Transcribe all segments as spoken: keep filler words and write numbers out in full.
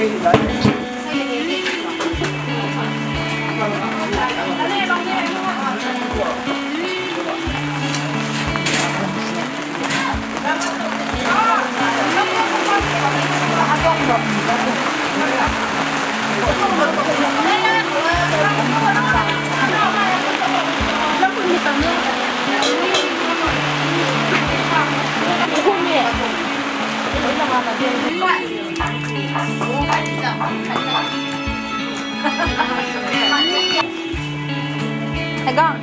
Hai gang.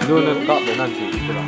Nuna kap de nan chu pura.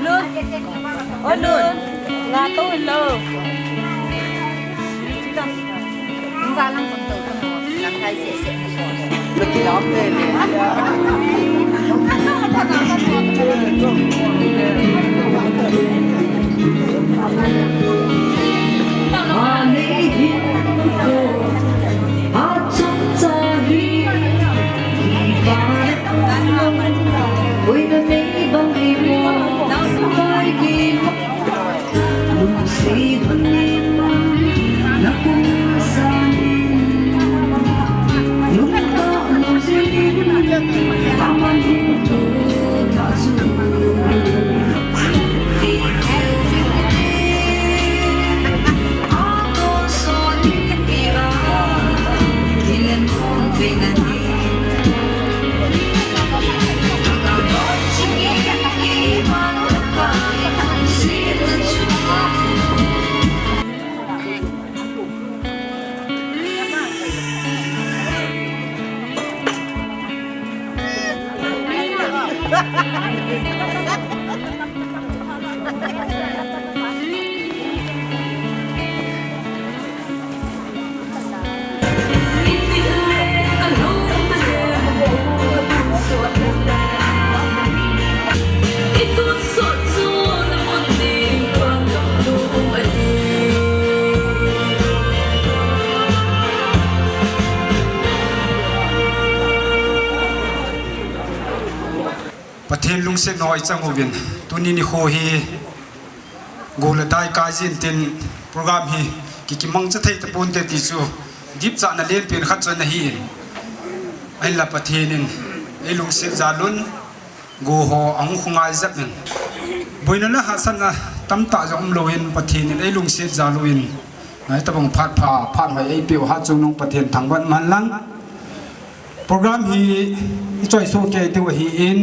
Lun. Oi, Lun. Nga to in lo. Nga lang kon to. Lang kai se se. Pathen lungsetna i chang uvin, tuni nikho hi gou le dai kai jin tin program hi kikimangcha thei tapon te ti chu dipchahna lenpen khat chu ana hi in. Ahinla Pathen in ei lungset jal un, gou ho ahung khongai jep in. Boina le hahsatna tamtah jong umlou in Pathen in ei lungset jal uvin. Ngai tabang phat pha, phat hoi ei peh u Hatchungnung Pathen thangvah man lang. Program hi i choi soh kei diu ahin,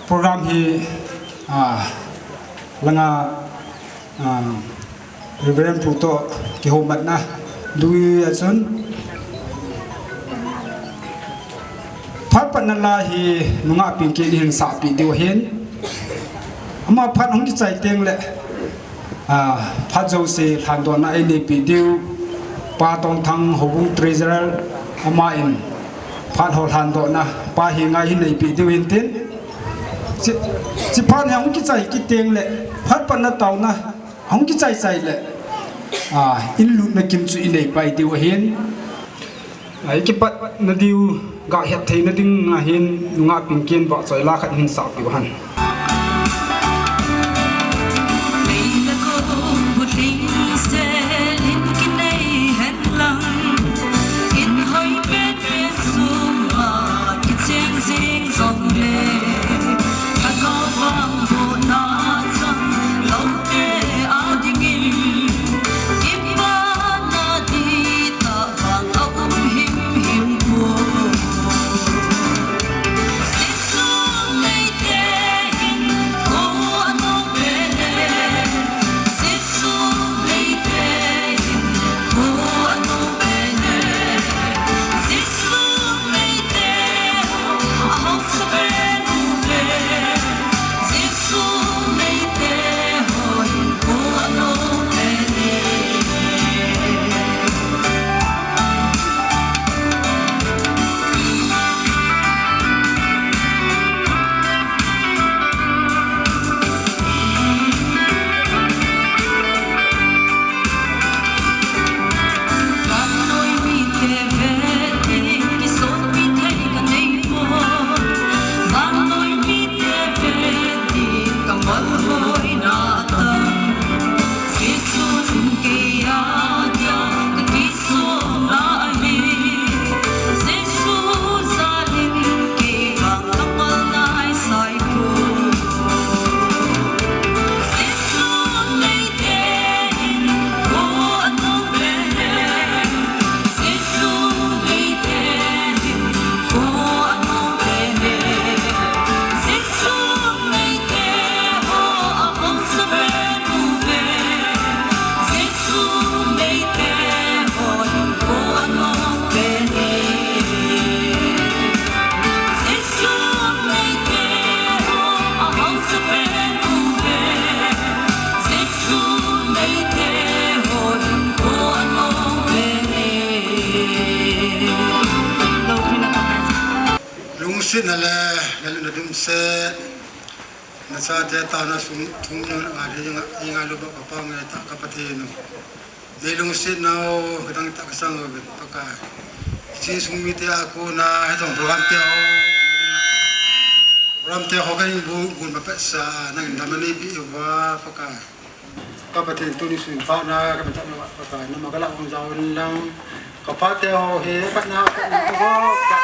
program hi, ah, langa, ah, Reverend Pu toh kihomatna dui a chun, phat patna la hi nungah Pingkin in hin sahpeh diu ahin. Ama phat hung kichai teng le, ah, phat jouse lhandohna eina neipeh diu, Pa Tongthang Houbung Treasurer, ama in phat ho lhandohna pa hi ngai hin neipeh diu hin tin. Chi, chi phat hi hung kichai kit teng le, phat patna taona hung kichai chai le, ah, in lutna kim chu i nei pai diu ahin. Ah, i kipatna diu, gah het theina ding ahin, nungah Pingkin vahchoi la khat hin sahpeh u hen. Lungsetna le, na lung na dum se, na chate tao na sung thum nu na ngai ri nga, i ngai lu ba ka pa ngai ta ka Pathen u. Nei lungsetna u, ka dang ta ka sang u, Pakai. Hiche sung mite a kona, hitobang program te ho. Program te ho ka hin bu, gun ba pet sa, nang dam na nei pi uva, Pakai. Ka Pathen tuni sung pha na, ka Pathen na Pakai, na ma ka la ong jao lang. Ka pa te ho hi, ka na, ka na, ka na, ka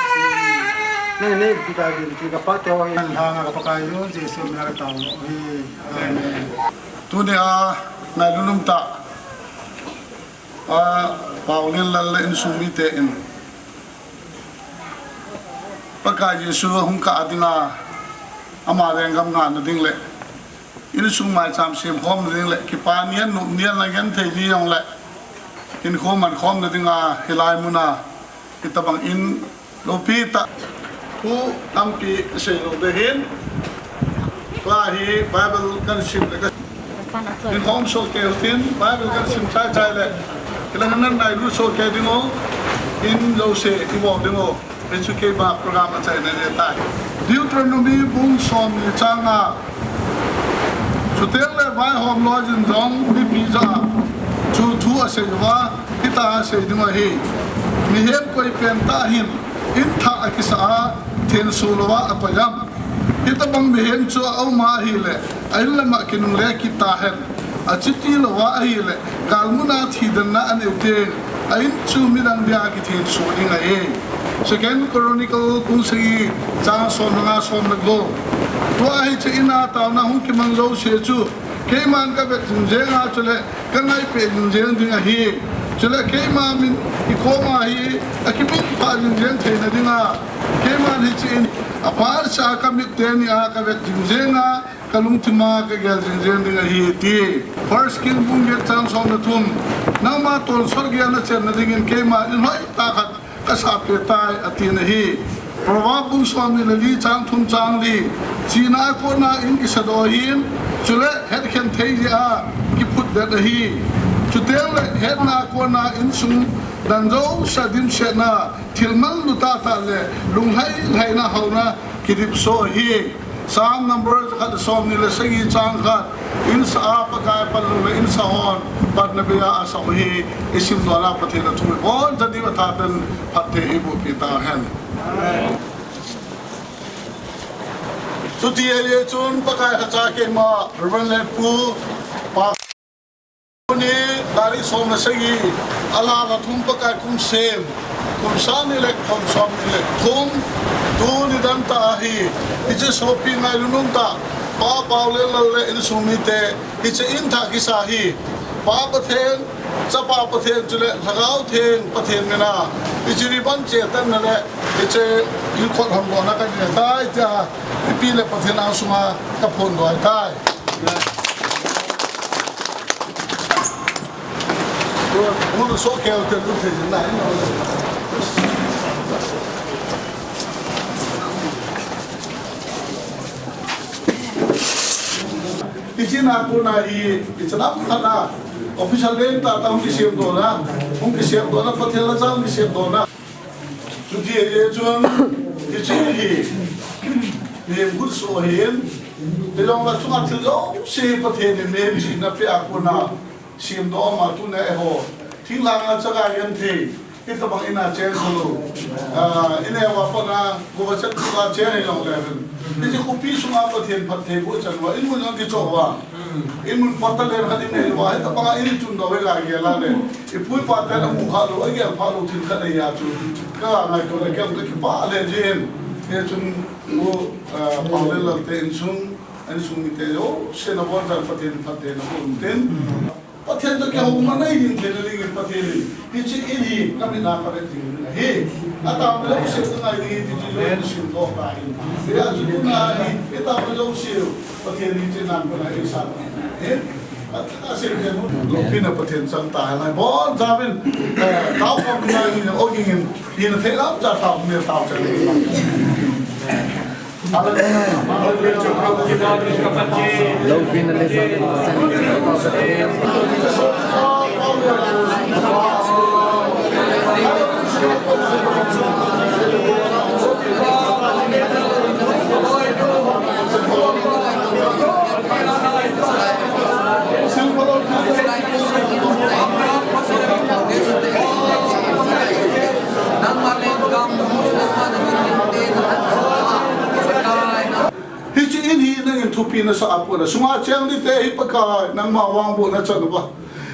na, nei pi ta gin, ka pa te ho hi, nang hang ka Pakai u, Jesu min a ka tao u hi. Amen. Tuni a, ngai lulum ta. A, Paolianlal le insung mite in Pakai Jesu hung kah a dinga, ama lenggam ngahna ding le insung maicham semkhomna ding le kipa nian nop nian na genthei ni jong le hinkho mankhomna dinga hilai muna hitobang in Loupi tah. Thu tampi sei lou ding ahin. Tua hi Bible kan sim le ka. Hinkho um soh kei utin, Bible kan sim chai chai le. Kila nan nai lut soh kei ding u. In jouse i bol ding u. Hichu keima program achaina le tai. Deuteronomy bung som ni chang nga. Chuteng le vaihom loi jin jong mipi jah a chu thu asei uva, hitia asei ding u ahi. Mihem koi pen tah hin in thah akisah a, thenso louva apai am? Hitobang mihem chu aum ahile, a in lam a kinungle kit tahen. Achuti louva ahile, galmun a thidanna anei teng, a in chu midang dia kithenso ding ahi. Second Chronicle bung sagi chang som le nga, som le gup. Tua hiche in a taona hung kimang jouse chu, keiman ka vet jing jeng a chule ka ngai peh jing jeng ding ahi. Chule keima min i koma hi akibang pha jing jeng theina dinga, keiman hiche in aphat cha ka mit teni a ka vet jing jenga, ka lungthima ka gel jing jeng ding ahi ti. First King bung get chang som le thum, nangma tonsot gelna chenna dingin keiman in hoitah khat ka sape tai, ati na hi. Proverb bung som ni le li chang thum chang li, chihna a kona in kisa doh ahin, chule hetkhen thei jeh a kiphut det ahi. Chuteng le hetna a kona insung dan jouse dimsetna, thil manlu tahtah le lunglhai lhaina haona kidip soh ahi. Psalm number khat som ni le sagi chang khat, insa a Pakai panlou le insa hon panna beiya asah u hi i simdoh na Pathen a thu i bon jani a thapen phatthei i boh pi ta hen. Chuti ahile chun Pakai lhacha keima Reverend Letpu pa Tuni tarik som le sagi, alha lha thum Pakai kum sem, kum sang ni le kum som ni le thum, tuni dan tah ahi. Hiche sopi ngailu nom tah, Pa Paolenlal le insung mite, hiche in thah kisa hi. Pa Pathen, Chapa Pathen chule Lhagao Theng Pathen mina, hiche ribbon chetanna le hiche in khut hon lona ka ne tai tia, ipi le Pathen angsunga ka phondoh tai. Hiche na kona hi, hiche na kona official leng tah tah hung kisemdoh na, hung kisemdoh na, Pathen lhacha hung kisemdoh na. Chuti ahile chun, hiche hi mihem khut soh ahin, hijongle chunga thil jouse Pathen in mihem chihna peh a kona semdoh ama tuna eiho thinglhanga chaga genthei, hitabang ina cheng khalou, ah, ineo a pat a gova chet khuta cheng hijongle, hiche khopi sunga Pathen phattheiboh chan uva in mun jong kichoh uva, in mun phatah len khat inei uva, hitabanga in chundoh uva igel a le, ipu ipa ten amu khalou, agel khalou thil khat ahi a chu ka ngaito le kei ka kipah lheh jin. Hichun, u, ah, Paolenlal te insung, insung mite jouse nabonchauvin Pathen phatthei naboh untin. Pathen toh kihouna nei ding theina dingin Pathen in hiche in hi ka mit a ka vet ding ahi. Ataona jouse ka ngai ding ahi ti chu jouse simdoh tahin. Hijeh chun tuna hi, ataona jouse Pathen in hiche na kona eisah ahi. Ka, ka sei thei, loupina Pathen chang tahen. Bonchauvin, eh, taokhom ngai ni, ogin in, ina thei lam cha tao, ne tao cha ni. Loupina le Hiche in hi nangin thupi nasah a pon a, sunga cheng ding te hi Pakai, nangma vangbohna chan uva.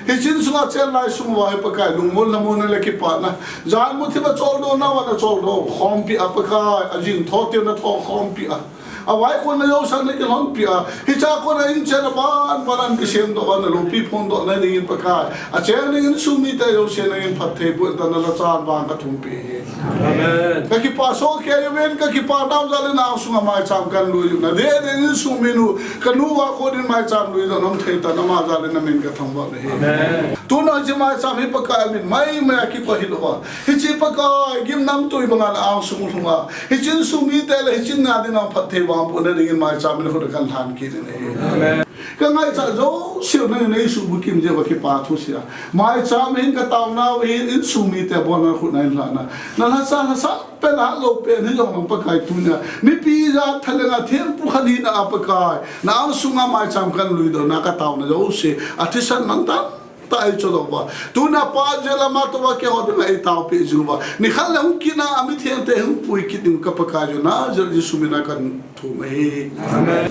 Hiche in sunga cheng lai sung uva hi Pakai, lungmonna, monna le kipana. Jan muthim a choldo nauva nacholdo khompi a Pakai, ajing tho teu natho khompi a. Avaikonna jouse nakilhonpi a, hiche a kona inchen a ban ban a kisemdoh a naloupi phondoh na dingin Pakai, acheng ding insung mite jouse nangin phatthei boh in tin nalhachan vang kathumpi ahi. Amen. Kakipah soh kei uvin, kakipah nau jal in nang sunga maicham kanlui u nadeh deh in insung minu, kanu va kon in maicham lui doh nom thei tan ama jal in namin kathangvah nahi. Amen. Tuna hiche maicham hi Pakai amin maimai a kipah hilou a, hiche Pakai gimnamtui banga na angsung lhunga, hiche insung mite le hiche in nga ding nang phatthei vangbohna dingin maicham in khut a kanlhan kit in ahi. Amen. Ka ngaichat jouse u nangin neisuhbukim jeh uva kipa thusei a, maicham hin kataonau hin insung mite bolna khut nahin lhahna, nalhacha lhasam pen a lou pen hijongleng Pakai tunia mipi jat thalhenga thempu khat hina a Pakai, na angsunga maicham kanlui doh na kataona jouse athisan man tan tah a eichodoh uva, tuna pa jeh lama tou va keiho dinga eitaopeh jing uva, nikhat le hung kit na a mithengte hung pui kit ding ka Pakai u Nazareth Jesu mina kathum ahi. Amen.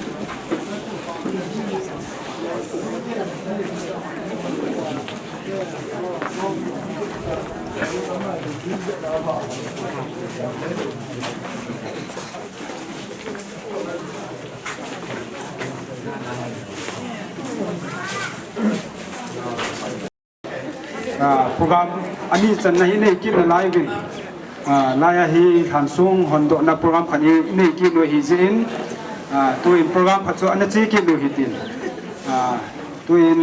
Ah, program ani channa hi nei kit nalai uvin. Ah, laiya hi lhansong hondohna program khat hi nei kit u ahi jeh in, ah, tuin program khat chu ana che kit u hitin. Ah, tuin,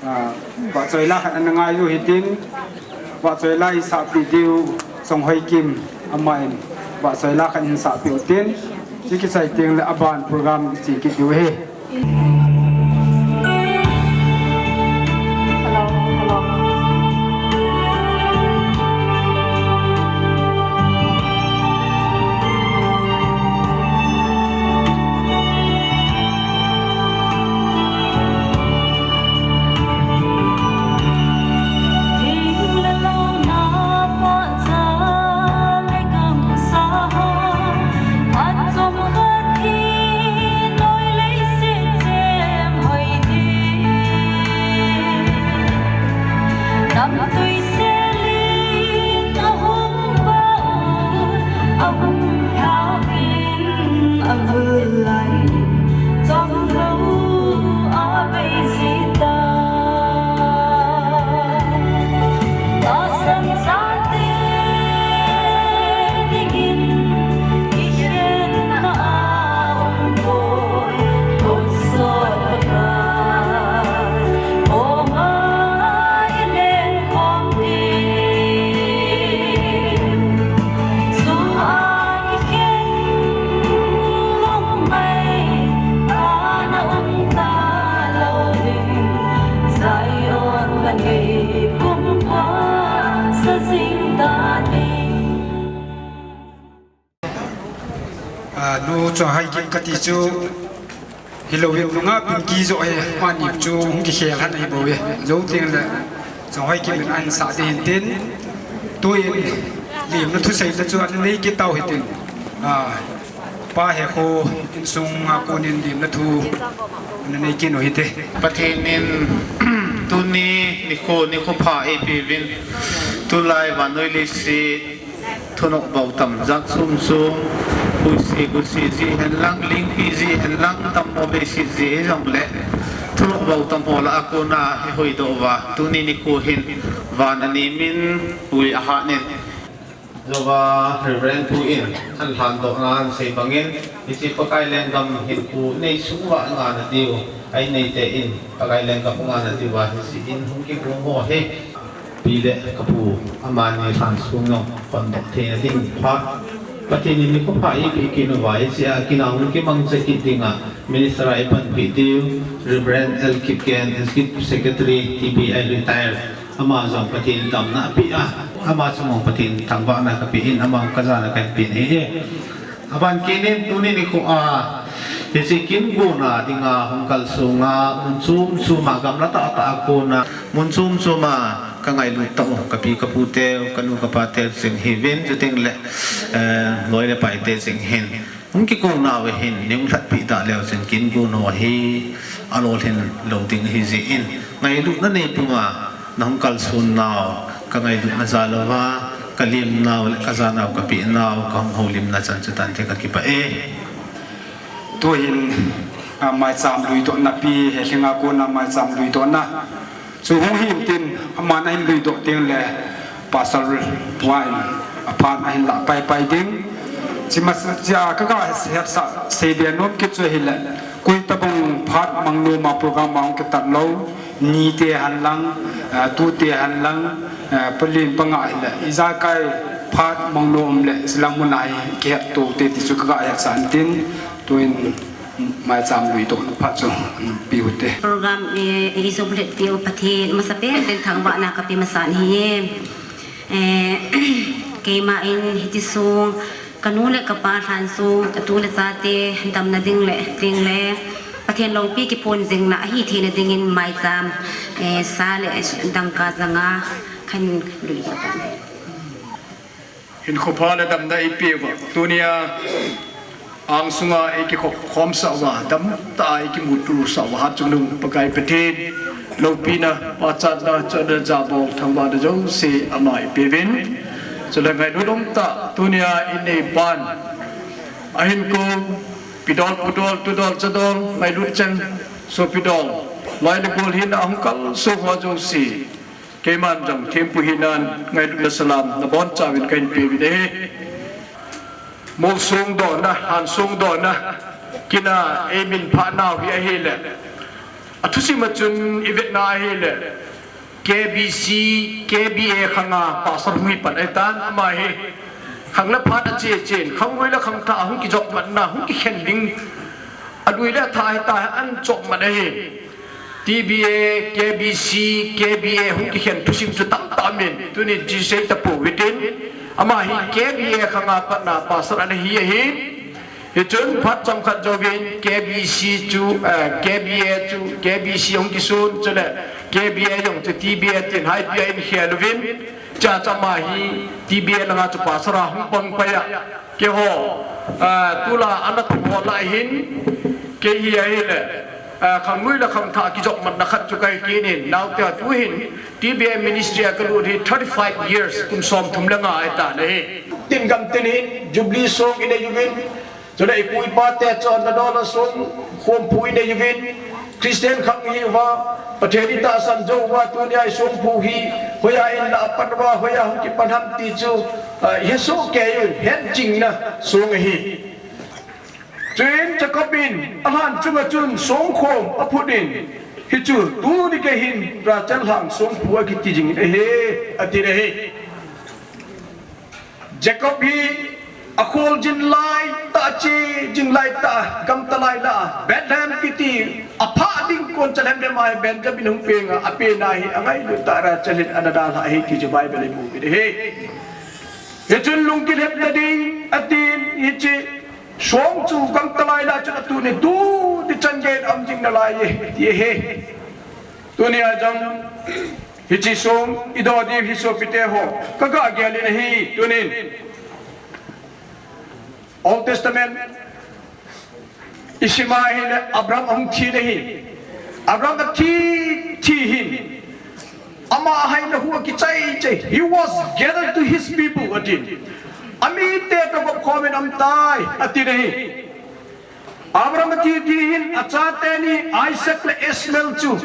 ah, vahchoi la khat ana ngai u hitin. Vahchoi la isahpeh diu Chonghoi Kim aman vahchoi la khat hin sahpeh u hitin. Chu kichai teng le aban program che kit diu ahi. Ah, nu Chonghoi Kim kati chu hilou in nunga Pinky joh hi amani chu hung kikhel han ahi bouve. Jou teng le Chonghoi Kim in ahin sah ding ahin tin. Tuin limna thuseina chu ana nei kit tau hitin. Ah, Pa Hekho insunga konin limna thu ana nei kit u hite. Pathen in tuni nikho, nikho pha eipeuvin, tulai vannoi leiset thunop bou tam jat chom chom, huisi gusi ji hen lang, lingpi ji hen lang, tammo beisi ji hijongle, thunop bou tam ho lah a kona ihoidoh uva, tuni nikho hin van anemin, hui ahat in. Jouva Reverend Pu in alhandohna asei bangin, hiche Pakai lenggam hinkho nei sung uva angah nadiu, ahin neite in Pakai lenggam angah nadiuva hiche in hung kigong ho hi, pi le kapu amani lhansong jong hondoh theina ding phat Pathen in nikho pha eipeh kit uva, hichea kin a hung kimangcha kit dinga Minister a ipanpi diu Reverend L Kipgen, Executive Secretary, T B I retire, ama jong Pathen in damna apeh a, ama chunga Pathen thangvahna kapeh in, ama jong kajana kahin pen ahi. Aban kit in tuni nikho a hiche kin gonna dinga hung kalsong a, mun chom chom a, gamla tah tah a kona mun chom chom a kangailut tah u kapi kapu teu, kanu kapa teu jeng hiuvin, chuteng le, eh, loi le pai te jeng hin, hung kikou nau ahin, nei hung lhatpeh da leu chun kin gon ho hi alolhin lou ding ahi jeh in, ngailutna nei puma nahung kalson nau, kangailutna jal uva, kalim nau le kajanau, kapeh nau, kahung houlimna chan chu tante, kakipah e. Tuhin, ah, maicham luidohna pi, helhinga kona maicham luidohna chu hung hitin, aman ahin luidoh teng le Pastor Pu in aphat ahin lah paipai ding. Chima, chia kaga hetsah seibe nom kit chu ahile, koi tabang phat mang noma program a hung kitat lou, nite hen lang, ah, tute hen lang, ah, palen panga hile, ijakai phat mang nom le, chilang muna hi kihet toute ti chu kaga hetsah in tin, tuin maicham luidohna phat chu, um, pe ute. Program, eh, eisubulhit peh u Pathen, masapen pen thangvahna kape masan ahi e. Eh, keima in hiti sung, kanu le kapa lhansong, atu le chate damna ding le, ding le, Pathen loupi kiphon jingna ahi theina dingin maicham, eh, sa le dangka janga kahin lui tan. Hinkho pha le damna eipeh uva, tunia angsunga eikikhop khomsah uva, damtah a eikimuto sah uva, hatchungnung Pakai Pathen loupina, pachatna, chona, jabol, thangvahna jouse ama eipeuvin. Chule ngailut umtah, tunia inei pan, ahinkho, pidol, pudol, tudol, chadol, ngailut chan, sopidol, loi le gol hina ahung kalson ho jouse Keiman jong thempu hinan ngailutna salam nabonchauvin kahin peuvin ahi. Mol songdohna, han songdohna, kin a eimin phat nau hi ahile, athusim a chun ivetna ahile, K B C, K B A khanga pastor hung hi pan ahitan, ama hi khang le phat ache chen, khanglui le khangthah hung kijopmatna, hung kikhen ding, alui le athah hita, ahin chopmat ahi. T B A, K B C, K B A hung kikhen thusim chu tamtah aumin, tunin chi seita pouve tin, ama hi K B A khanga patna pastor ana hi ahi. Hichun phat chomkhat jouvin K B C chu, eh, K B A chu, K B C hung kisun, chule K B A jong chu T B A tin haipi a ahin khel uvin, chua chu ama hi T B A langa chu pastor a hung pang pai a. Keiho, ah, tulai a ana thum ho lah a hin, kei hi ahile, ah, khanglui le khangthah kijopmatna khat chu kahi kit in, naote tu hin, T B A ministry a kalut hi thirty-five years, kum somthum le nga ahitan ahi. Tin gam tin hin, Jubilee song inei uvin, chule ipu ipa te chu ana dola songkhom phu inei uvin, Christian khang ihiuva, Pathen itahsan jouva, tunia isongphu hi, hoiya in la apan uva, hoiya hung kipan ham ti chu, ah, ihesoh kei uvin, hetjingna song ahi. Chuin Jacob in alhan chunga chun songkhom aphut in, hichu tuni gei hin Rachel lhang songphu akiti jing ahi, ati ahi. Jacob hi akhol jing laitah, ache jing laitah, gamta lai lah a, Bethlehem kiti aphah ding kon chalhemlhem a hi Benjamin hung peng a, apen a hi angailut tah a Rachel in ana dalha ahi ti chu Bible in imu kit ahi. Hichun lungkilhep nading, atin, hiche song chu gamta lai lah a chun atuni tuni chan gei in aum jing nalai e, ti ahi. Tunia jong hiche song idoh diu hi sopite ho, kaga gel in ahi, tunin. Old Testament isim a ahile Abraham ahung thi ahi. Abraham athi, thi hin, ama ahaina hu akichai chai. He was gathered to his people, atin. Amite toh gopkhom in aum tai, atin ahi. Abraham athi, thi hin, achate ni Isaac le Ishmael chu.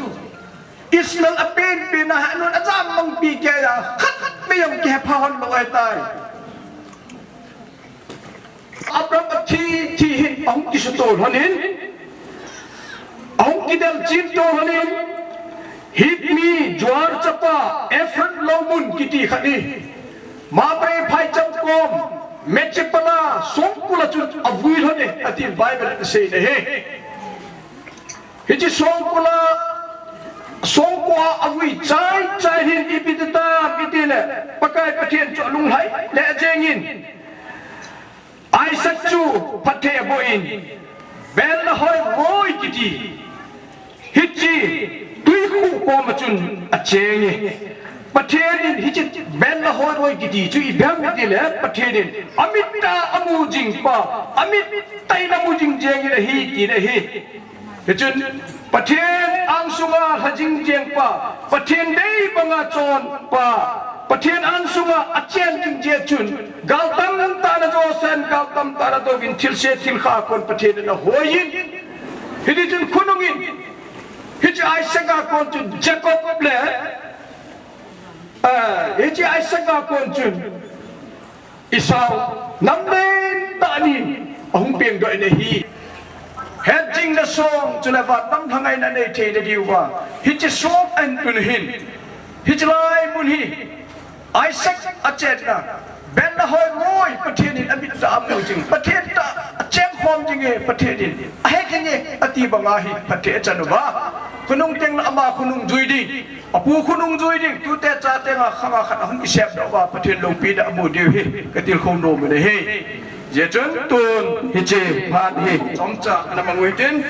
Ishmael apenpen a, anun ajam mangpi kei a, khat vei jong kihepha lhon lou ahitai. Abraham athi, thi hin, ahung kisuto lhon in, ahung kidel chin to lhon in, Hit mi Zoar chapa Ephron lou mun kiti khat hi, Mamre phaicham kom, Machpelah songkul a chun avui lhon e, atin Bible in asei ahi. Hiche songkul a, songko a avui chai chai hin ipi ti tam itile, Pakai Pathen chu alunglhai le ajeng in, Isaac chu phatthei aboh in, Beer-lahai Roi kiti, hiche twikhuh koma chun acheng e. Pathen in hiche Beer-lahai Roi kiti chu ipi ham itile, Pathen in amit a amu jing pa, amit tah in amu jing jeng in ahi, ti ahi. Hichun Pathen angsunga lha jing jeng pa, Pathen dei banga chon pa, Pathen angsunga achen jing jeh chun, gal tamtah ana josan, gal tamtah ana douvin, thilse thilkha a kon Pathen in ahoi in. Hitichun khonung in, hiche Isaac a kon chun Jacob le, ah, hiche Isaac a kon chun Esau, namlen tah ni ahung pengdoh in ahi. Hetjingna song, chule vannam lhangaina nei theina diuva, hiche song ahin tun hin, hiche lai mun hi, Isaac achenna, Beer-lahai Roi, Pathen in amit tah a amu jing, Pathen tah a chengkhom jing e, Pathen in ahe jing e, ati banga hi phatthei achan uva, khonung teng le ama khonung jui ding, apu khonung jui ding, tute chate nga khanga khat ahung kisem doh uva, Pathen loupina amu diu hi katilkhou nom in ahi. Hijeh chun tun hiche phat hi chomcha ana mang u hitin,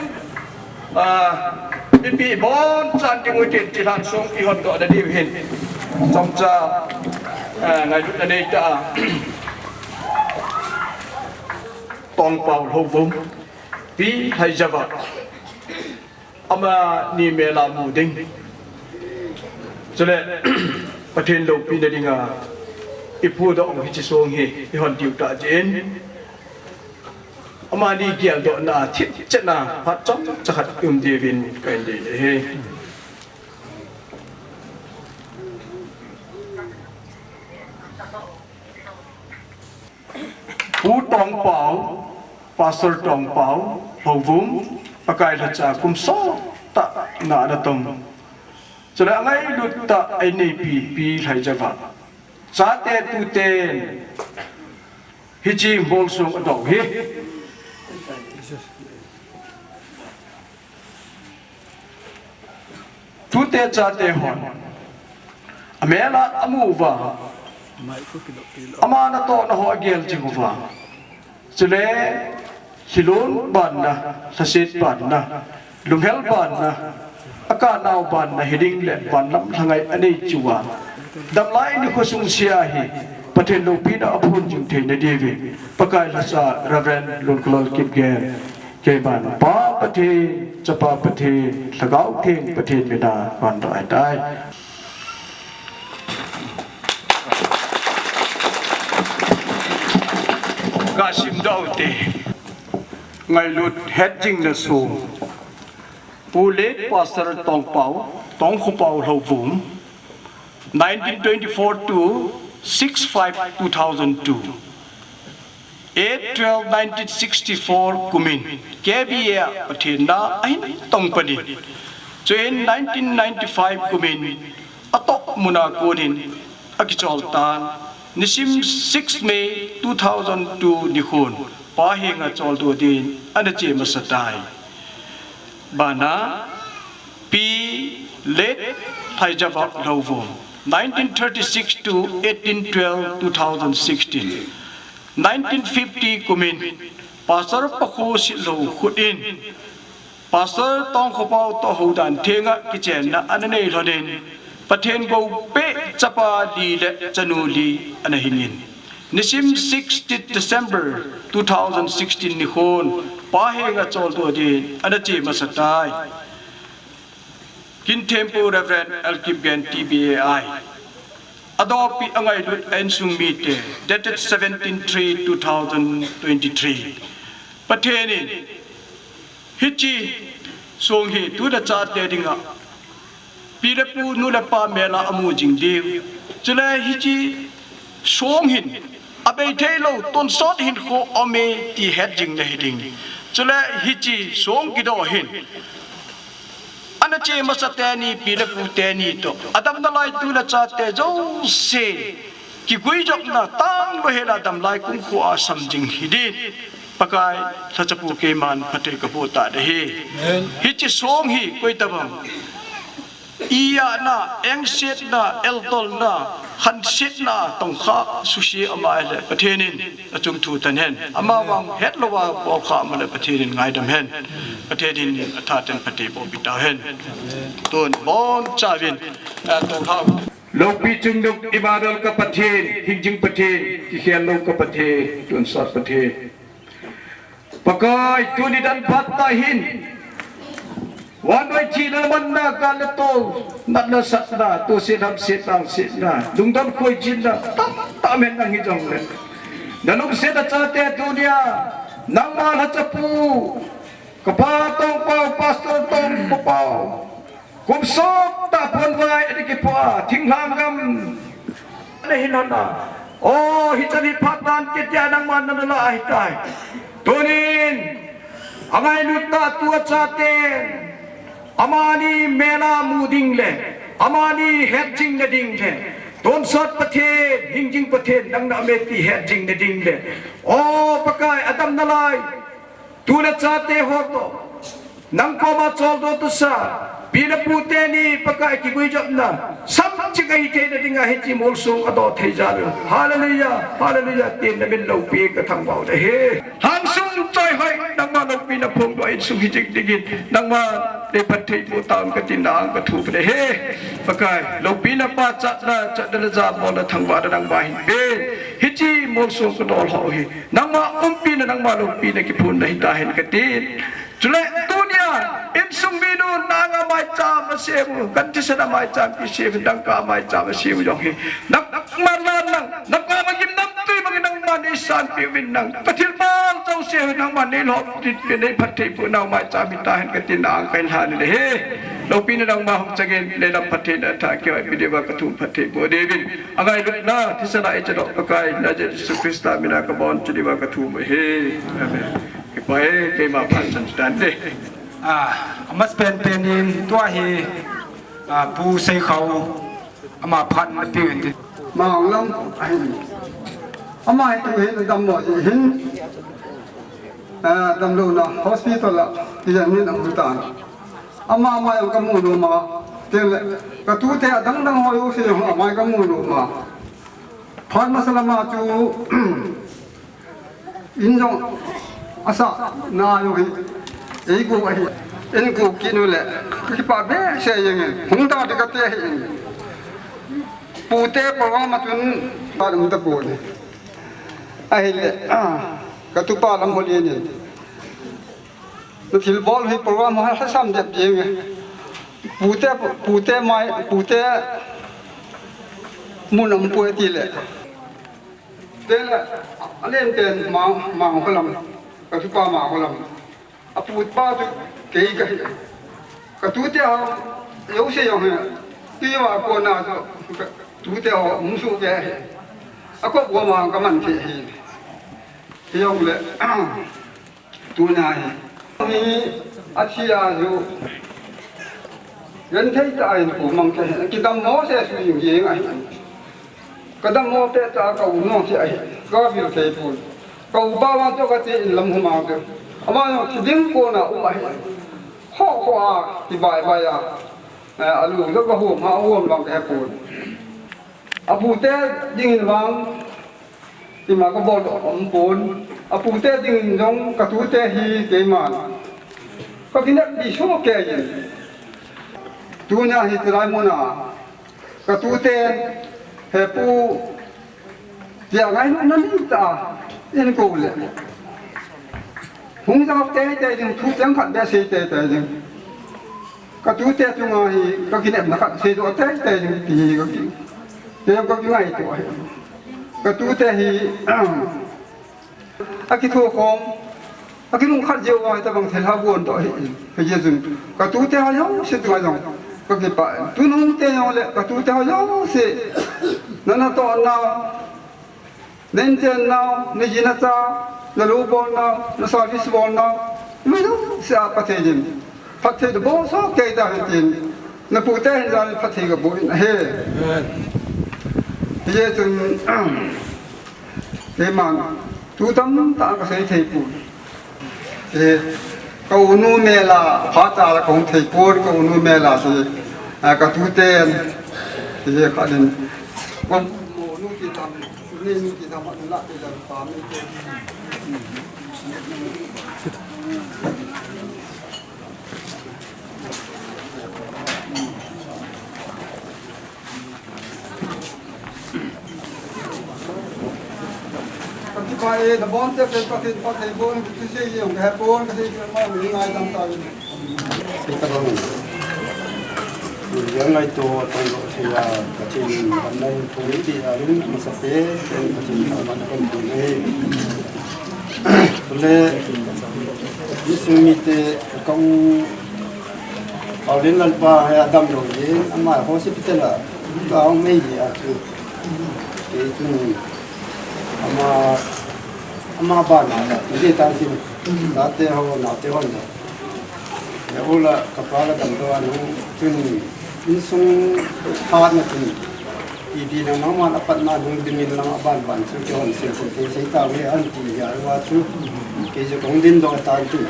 ah, mipi bonchan ding u hitin, chilhan song ihon doh na diu hin chomcha, ah, ngailutna neitah a Tongpao Lhouvum, Pi Haijava, amani mel a mu ding, chule Pathen loupina dinga iphudoh u hiche song hi ihon diu tah jeh in, amani geldohna a thipchetna phat chomcha khat um diuvin kahin dei ahi. Pastor Tongpao Lhouvum, Pakai lhacha kum sot tah na ana tong. Chule angailut tah a eineipi Pi Lhaijava. Chate tuten hiche molsong adoh hi. Tute chate hon amel a amu uva, ama natohna ho agel jing uva, chule lhilon banna, lhaset banna, lunghel banna, akanao banna hiding le vanlam lhangai anei chu uva, damlai nikho sung sea hi Pathen loupina aphon jing theina diuvin Pakai lhacha Reverend Lunkulal Kipgen, keiman Pa Pathen, Chapa Pathen, Lhagao Theng Pathen mina vandoh ahitai. Kasim doh ute. Ngailut hetjingna song. Pu Late Pastor Tongpao, Tongkhopao Lhouvum, nineteen twenty-four to six five two thousand two. Eight twelve nineteen sixty-four kumin K B A a Pathen na ahin tong panin. Chuin nineteen ninety-five kumin atoh muna konin akichol tan. Nisim six May two thousand two nikhon Pa henga choldo din ana che masa tai. Bana Pi Late Lhaijava Lhouvum, nineteen thirty-six to eighteen twelve two thousand sixteen. Nineteen fifty kumin Pastor Pakhosetlhou khut in Pastor Tongkhopao toh houdan thenga kichenna ana nei lhonin, Pathen gou peh chapa li le chanu li ana hingin. Nisim sixth December two thousand sixteen nikhon Pa henga choldo din ana che masa tai. Kinthempu Reverend L Kipgen T B A I. Adopi angailut a insung mite, dated seventeen three two thousand twenty-three. Pathen in hiche song hi tu le chate dinga pi le pu, nu le pa mel a amu jing diu. Chule hiche song hin abei thei lou, tonsot hinkho aume ti hetjingna hiding. Chule hiche song kidoh hin ana che masa teni, pi le pu teni toh, adamna lai tu le chate jouse kiguijopna, tanglou hela damlai kumkho a samjing hidin Pakai lhachapu keiman phatthei kaboh tah ahi. Amen. Hiche song hi koi tabang ijatna, engsetna, eltolna, khansetna tongkha suse ama ahile Pathen in achung thu tan hen. Amavang hetlouva bolkha ama le Pathen in ngaidam hen. Pathen in athaten phatthei boh peh tahen. Tun bonchauvin, eh, tongkha. Loupi chungnung Emmanuel ka Pathen, hingjing Pathen, kikhel lou ka Pathen, tonsot Pathen. Pakai, tuni dan phat tah hin vannoi thina manna, gal le tol, natna satna, toset hamset, lungsetna, lungdon khoijinna tamtah aum hen, nang hijongle nalungset a chate tunia nangma lhachapu, kapa Tongpao, Pastor Tongkhopao, kum sot tah ponvai ana kipoh a, thinglhang gam ana hin lhon a. O, hichan hi phat dan kitia nangman nana lah ahitai. Tunin angailut tah tua chaten amani mel a mu ding le, amani hetjingna ding le, tonsot Pathen, hingjing Pathen nang nahi e ti hetjingna ding le, o Pakai, adamna lai tu le chate ho toh nang koma choldo tusa, pi le pu teni Pakai kiguijopna samchik ahi theina dinga hiche molsong adoh thei jal u. Hallelujah, hallelujah, tin namin loupi kathangvah u ahi. Lhangsung choihoi, nangma loupina phongdoh a insung hijing dingin nangman neiphatthei boh tahen katin na-ang kathum u ahi. Pakai, loupina pachatna, chatna le jabolna, thangvahna nangma hinpen. Hiche molsong kadoh lhah u hi nangma umpina, nangma loupina kiphonna hitahen katin. Chule tunia insung minu, na-anga maicham asem u, kan thisan a maicham kisem u, dangka a maicham asem u jong hi nangma lan nang, nakoma gimnamtui bangin nangman neisanpeh uvin, nang kathilbol jouse nangman neilhoppi, neiphatthei boh nau maicham hitahen katin na-ang kahin lhan u ahi. Loupina nangma hung changin, leilam phattheina thah keiho a ipi diuva kathum phatthei boh diuvin, angailutna thisan a eichadoh Pakai Nazareth Jesu Christa mina kabonchauvin kathum u ahi. Amen. Pai, keima phat chan tan te. A, amas pen pen in tua hi, a, Pu Seikhao ama phat na pe in te. Mang lam ahin. Ama hi tu hin dammo ji hin. A, damlouna hospital a ti jan hin amu tan. Ama mai ang kamu nu ma. Tele, ka tute adang dang ho jouse jong amai kamu nu ma. Phat masa lama chu, in jong asah na jong hi, eikou ahi, in kou kit u le, ka kipah behseh jeng in, hung ta ding kati ahi. Pute program a chun, pa lam ta pon. Ahile, ka tupa Lamholen in, na thilbol hi program ha, hasam dep jeng e. Pute, pute mai, pute mun um poi tile. Tele, alen ten ma, ma ho lam, ka tupa ma ho lam. Apu pa chu kei kahi. Ka tute ho, jouse jong hi, tui va kona chu, ka tute ho, musu ke hi. Akop goma kaman thei hi. Hijongle, tuna hi. Hi, athi a chu. Genthei tah in kou mang thei, kidammo se su jing jing ahi. Ka dammo pet tah a ka u nung thei ahi, ka vil thei pon. Ka u pa vang chu ka ti in lam humang chu. Ama jong thi ding kona um ahi. Ho ho a, ti bai bai a. Eh, alu jong ka hum, ha hum vang ka he pon. Apute dingin vang, ima ka bol doh um pon. Apute dingin jong ka tute hi keiman ka kineppi soh kei in. Tunia hi chulai muna ka tute, he pu, tia ngailutna neitah a in kou le. Hung jao teitei ding, thu cheng khat beh sei teitei ding. Ka tute chunga hi, ka kinepna khat sei doh teitei ding, ti hi ka ki, te ka kingaito ahi. Ka tute hi, akithokhom, akinung khat jeh uva hitabang thilha bon doh ahi. Hijeh chun, ka tute ho jouse chunga jong, ka kipah e. Tunung te jong le, ka tute ho jouse, na natoh nau, na inchen nau, na ji na cha, na lou bol nau, na service bol nau, ima jouse a phatthei din. Phatthei din boh soh kei tahen tin. Na pute hin jal in phatthei ka boh in ahi. Hijeh chun, keiman, thu tamtah ka sei thei pon. Eh, ka unu mel a, phat a la ka hung thei pon, ka unu mel a chu, ah, ka tuten, eh, khat in, ka unu ti tam, unu ti tam, anu la ti tam, pa mi ti. Ka kipah e, na bonte pen Pathen phatthei boh in, ka thusei jong ka he pon, ka sei peh ma mi ngaidam tauvin. Sei tabang. Tun jong ngaito tang doh thei a, Pathen in damna hin pung in ti a rin, masa pen, pen Pathen in damna hin pung in. Chule, insung mite ka u Paulin Lalpa hi adam lou jin, ama hospital a, ka hung mei ji a chu. Kei chun ama, ama bana, ti tan tin, tate ho, nate ho na. He u la, ka pa la damdoh a nung chun, insung phatna chun, ipi nang nangman apatna nung dingin lang aban ban chu, kei hon sil chu, kei sei tauve, an ti a uva chu, kei chu ka hung dingdoh tan tin.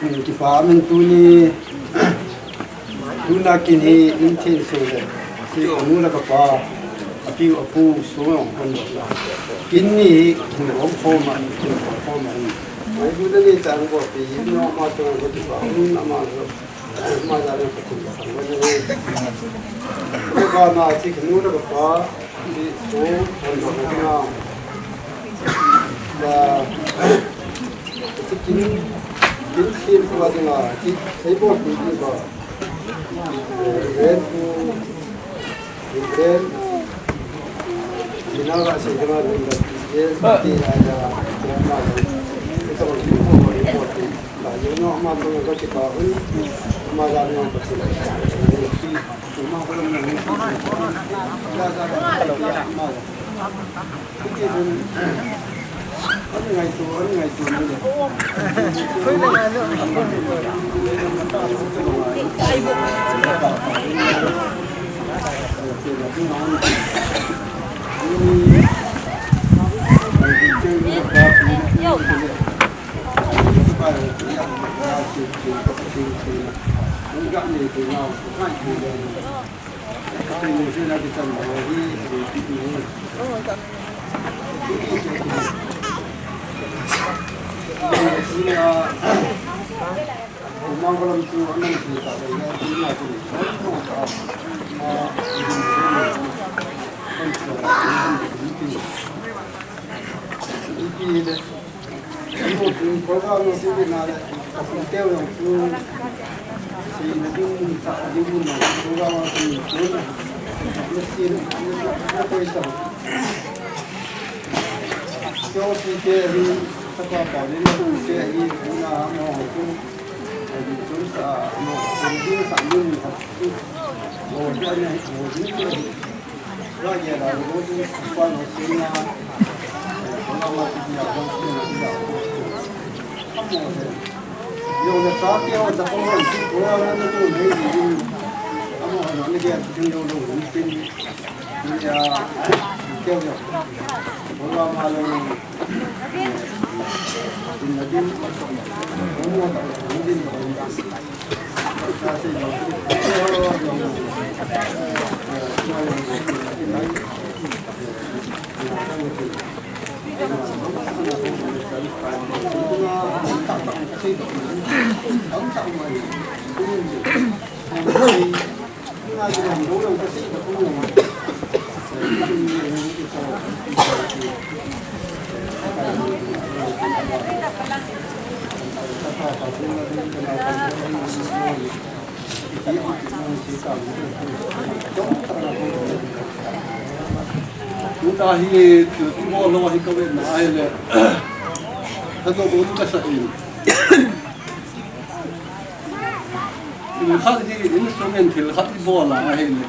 Kipa min tuni, tuna kin hi in thei so le, si ka nu le ka pa, a piu a pu so jong kon doh la. Kin ni hi kin rom khom a, kin rom khom a. Mai bu le ni chang ko pi, no ma to ko ti pa, nun ama lo. Ma ja le ko ti pa, ko ni. Ko ka na chi ka nu le ka pa, ti so kon doh la. La, ti kin, kin kin ko a dinga, ti, sei bo ti ti ba. Ren ku, ren, ina ra se kama ren da, ren ti a ya, ya ma ren. Ito ko ko ko ti. Ba yo no ma to ko ti ba un, ma da no ko ti. Ma ko no. Ya da ma. Ti un. Tuta hi thil kibol lou hi ka vetna ahile, ka doh un ka sa in. Thil khat hi insung in thil khat i bol a ahile,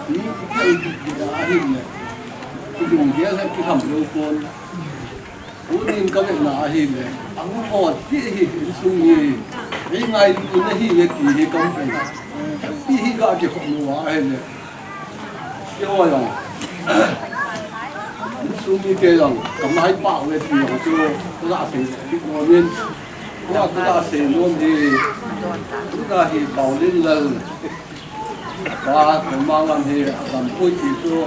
mi i kel dik dik a ahile, i lunggel hi kiham lou pon. Tunin ka vetna ahile, a hung hot hi hi insung hi, ei ngailutna hi e ti hi ka mu in. Ti hi ka kikhop lou a ahile. Keiho jong, insung mite jong, ka mai pau ve ti jong chu, ka ga sei kit nom in. Ka, ka ga sei nom hi, ka hi Paolenlal. Ka, ka mang lam hi, a lam pui ti chu,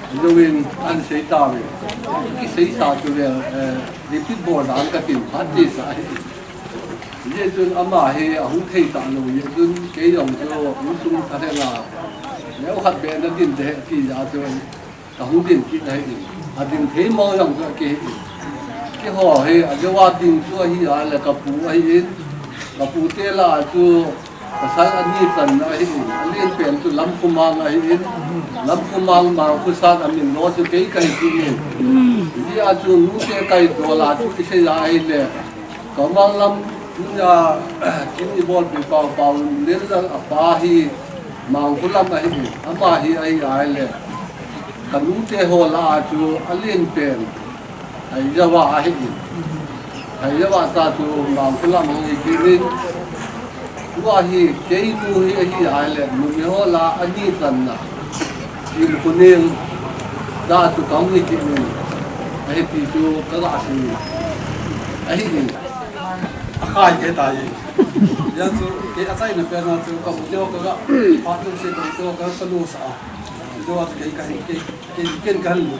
Halloween an sei ta ve. Ki sei sa chu ve, eh, repeat bol dan ka tin phat ti sa hi. Hijeh chun ama hi a hung thei ta lou, hijeh chun kei jong chu insung tha thei la. Leo khat be na din de ti ja chu ka hung din kit ahi in. A din thei mo jong chu kei hi. Keiho hi a leo a ding chu ahi a le ka pu ahi in. Ka pu te la chu pasal ani channa ahi in. A len pen chu Lamkhomang ahi in. Lamkhomang Mangkhosan a min lo chu kei ka hi kit in. Hijeh a chu nute kai dol a chu kisei a ahile. Ka mang lam, nia, kin i bolpi Pao, Paolenlal a pa hi, Mangkho lam ahi, ama hi ahi ahile. Ka nute ho la a chu, a len pen, Haizawa ahi. Haizawa ta chu, Mangkho lam ahi kit in. Tua hi, kei nu hi ahi ahile, numei ho la, ani channa. Kin kunin, ta chu ka hung hi kit in. Ahi ti chu, ka ga sei. Ahi in. A khai kei ta e. Hijeh chun, kei a chaina pen a chu, ka u te ho ka ga, phat jouse ka u te ho ka, ka lo sa a. Chu a chu kei ka hin, kei, kei, kei ka hin lo.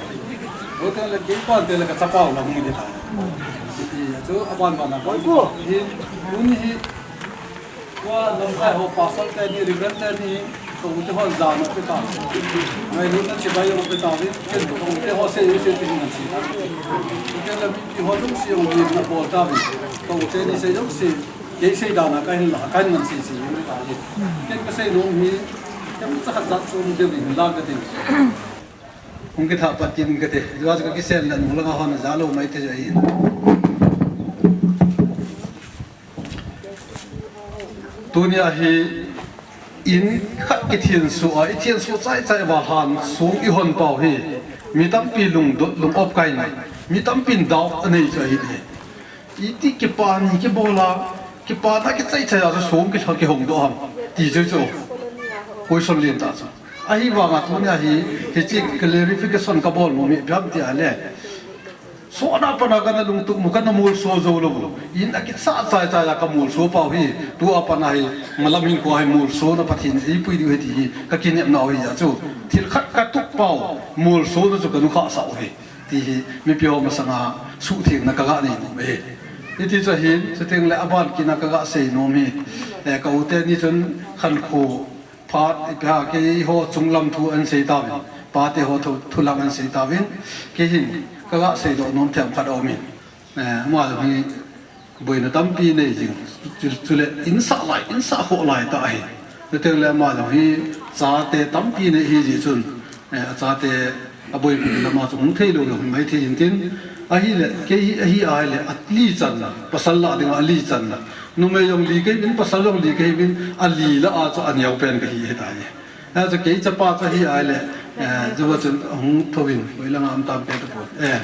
Lo te le kei pan te le ka chapa u la hung di ta. Hijeh chun, a ban ban a ka. Hi, tuni hi, Tua lamkai ho pastor te ni, reverend te ni, ka u te ho jana pe ta. Ngailutna chibai jong pe ta, ni ken ka u te ho sei, sei ti ngan sei ta. Ken la mi ho jong sei jong ni na bol ta ni. Ka u te ni sei jong sei, kei sei dan a ka hin la, ka hin ngan sei sei ni ta ni. Ken ka sei nom hi, ken cha khat jat sum deu in la ka ti. Hung kitha pat tin ka ti. Jua ka kisel na nung langa hon ja lou mai te ja in. Tunia hi in khat kithin su a, i thin su chai chai va han sung i hon pau hi. Mi tampi lungdot lung op kai na. Mi tampin doubt anei chu ahi. Iti kipan kibol a, kipan a kichai chai a chu song kilha kihong doh ham ti chu chu. Question lien tah chu. Ahivanga tunia hi, hiche clarification kabol nom hi ipi ham tia le. Sona pana kana lungtup u, kana molso jou lou u. In a kicha chai chai a kamolso pau hi, tua pana hi, malam hinkho hi molsona Pathen in eipui diu ahi ti hi, kakinepnau ahi a chu. Thil khat katup pau, molsona chu kanukhah sah u ahi. Ti hi, mipi ho masanga suhthengna kaga nei nom e. Hiti chu ahin, chuteng le aban kit a kaga sei nom hi. Eh, ka u teni chun khankho phat, ipi ham keiho chunglam thu ahin sei tauvin. Pate ho thu, thu lang ahin sei tauvin. Kei hin, kaga seidoh nom themkhat aumin. Eh, ama jong hi boina tampi nei jing. Chu, chule insah lai, insah khoh lai tah ahi. Chuteng le ama jong hi chate tampi nei ahi jeh chun, eh, achate aboipi lama chu hung thei lou jong hi mai thei intin. Ahile, kei hi, ahi ahile, ali channa, pasal lah dinga ali channa. Numei jong li kahiuvin, pasal jong li kahiuvin, ali lah a chu aneo pen kahi ahitai. Achu kei chapa chu ahi ahile, eh, jouva chun ahung thouvin, hoilanga um tam kei tapon. Eh,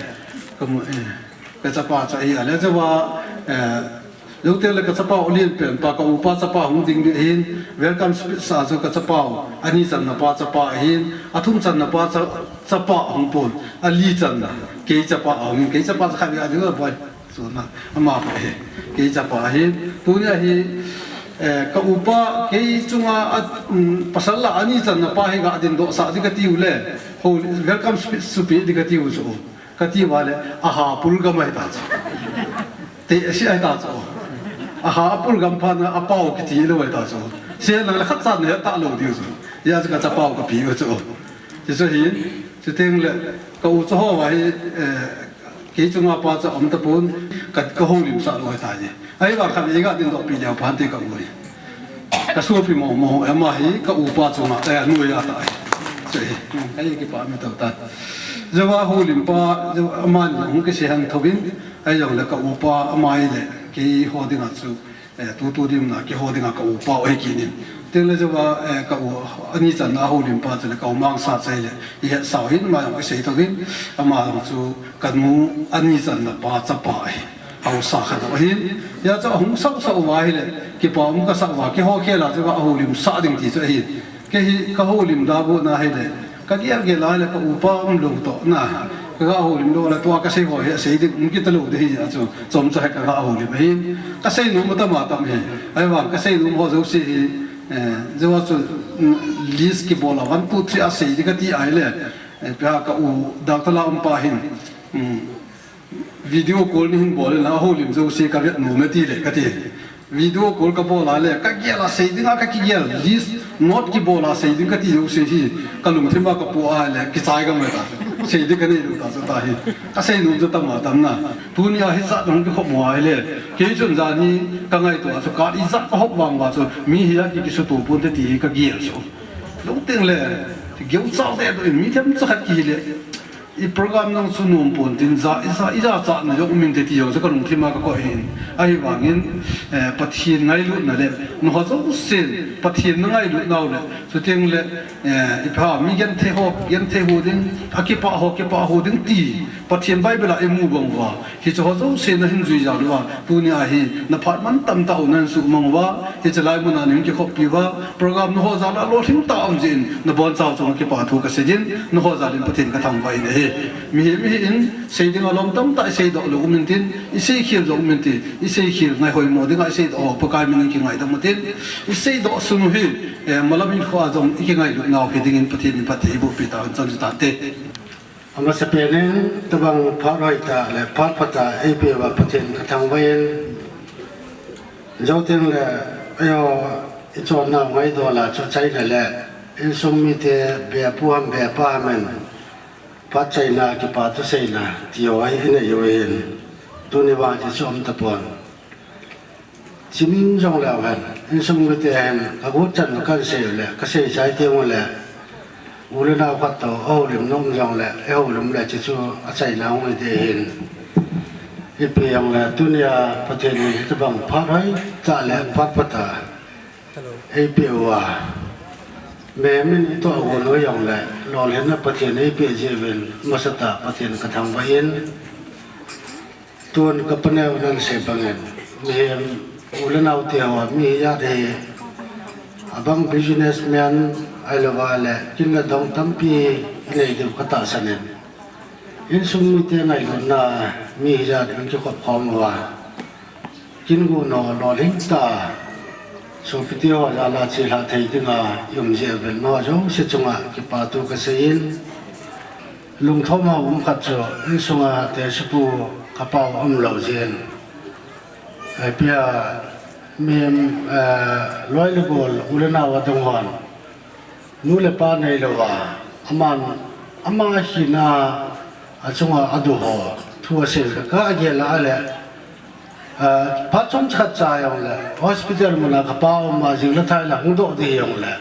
kamu, eh. Ka chapa chu ahi ahile, jouva, eh, jouteng le ka chapa u lien pen pa, ka upa chapa hung ding ding ahin, welcome speech a chu ka chapa u, ani channa pa chapa ahin, athum channa pa cha-, chapa ahung pon, ali channa, kei chapa ahung, kei chapa chu khatvei a ding a boi, chu na, ama pa ahi, kei chapa ahin, tunia hi, eh, ka upa, kei chunga, a, um, pasal lah ani channa pa hi ga dingdoh sah ding kati u le, ho, welcome speech chu pe ding kati u chu. Kati uva le, aha purgam ahi ta chu. Te, asi ahi ta chu. Aha apurgam phat na apau kiti lou ahi ta chu. Sia lang le khat chan ne ta lou diu chu. Hijeh a chu ka chapau kapi u chu. Chuchu ahin, chuteng le, ka u chu ho va hi, eh, kei chunga pa chu aum tapon, ka, ka houlimsah lou ahi ta hi. Ahivang khatvei ga dingdoh pi leu phan te ka u hi. Ka sopi mo mo, ama hi ka upa chunga, eh, noiya tah ahi. Chu hi, ka kipa um tautan. Jouva houlim pa, jou, amani hung kisei han thouvin, ahijongle ka upa ama hi le, keiho dinga chu, eh, tutu dinga, keiho dinga ka upa u ahi kit in. Chuteng le jouva, eh, ka u, ani channa houlim pa chu le, ka u Mangsa chu ahile, i hetsau hin, ama jong kisei thouvin, ama jong chu, kanu ani channa pa chapa ahi. Haosa khat ahin. Hijeh chun ahung sausau uva ahile, kipa um kasah uva, keiho khel a chu ahoulimsah ding ti chu ahin. Kei hi ka houlim da bu na ahile, ka gel gel a ahile ka upa um lou toh na. Ka ga houlim lou le tua ka sei ho hi sei ding um kit lou ding ahi a chu, chomcha hi ka ga houlim ahin. Ka sei nom atam atam hi. Ahivang ka sei nom ho jouse hi, eh, jouva chu, mm, list kibol a one, two, three a sei ding kati ahile, eh, pia ka u Doctor Laum pa hin, mm, Video call nahin bol le na, houlim jouse ka vet nom e ti le, kati. Video call ka bol a le, ka gel a sei ding a ka kigel, list note kibol a sei ding kati jouse hi, ka lungthim a ka po a le, kichai ka mai ta. Sei ding ka nei lou ta chu ta hi. Ka sei nom chu tam atam na. Tunia hichan hung kikhop mo ahile. Kei chun jan hi ka ngaito a chu ka ijat ka hop vang uva chu, mi hi a ki, kisuto ponte ti hi ka gel chu. Lungteng le, geuchau te to mi themcha khat kihi le. I program nung chu nom pon tin, ja, i ja, i jachatna jong um inte ti jong chu ka lungthim a ka koi ahin. Ahivangin, eh, Pathen ngailutna le, nangho jousen Pathen na ngailut nau le, chuteng le, eh, ipi ham, mi genthei ho, genthei ho ding, akipah ho, kipah ho ding ti, Pathen Bible a i mu bang uva, hiche ho jouse nahin jui jal uva, tunia hi, na phat man tamtah u nahin suhmang uva, hiche lai mun a nahin kikhoppi uva, program nangho jal a lolhing tah um jeh in, nabonchau chunga kipa thu ka sei in, nangho jal in Pathen ka thangvah in ahi. Mihem, mihem in, sei ding a lom tamtah i seidoh lou um intin, i seikhel jong um inte, i seikhel ngai hoimo ding a i seidoh ho, Pakai min in kingaidam utin, i seidoh sun u hi, eh, malam in kho a jong i kingailut nau hi ding in Pathen in phatthei eiboh pi tau hen, chonse tante. Amasapen in, tobang phat hoitah le phat phatah eipeh uva Pathen ka thangvah in, jouteng le, eiho, i chonnau ngaidol a chu achaina le, insung mite, be pu ham, be pa ham in, phat chaina, kipa thuseina, ti ho hi i nei u ahin, tuni vang chu um tapon. Chim jong leu hen, insung mite hen, ka got chan u kan sei u le, ka sei chai teng u le, u le nao khat toh, ahoulim nom jong le, i houlim le, chuchu achaina hung hi ding ahin. Ipi jong le, tunia Pathen in hitobang phat hoitah le phat phatah eipeh uva, mihem in i tohgon u jong le, lolhinna Pathen eipeh jeh uvin, masatah Pathen ka thangvah in. Tun ka paneo nan sei bangin, mihem u le nao te ho, mi hijat hi abang businessman ahilouva le kin le dong tampi inei diu ka tahsan in, insung mite ngailutna mi hijat in kikhop khom uva, kin gu no lolhing ta, sopite ho jal a chelhah thei dinga i um jeh uvin, nangho jouse chunga kipathu ka sei in, lungthom hao um khat chu insunga Tesupu ka pau umlou jeh in, ipi a, mihem, eh, loi le gol, u le nao adang hon nu le pa neilouva, aman, ama hina a chunga adu ho thu asei le ka gel a le, ah, phat chomcha khat cha jongle hospital muna ka pa um a, jing le thai la hung doh ding jongle,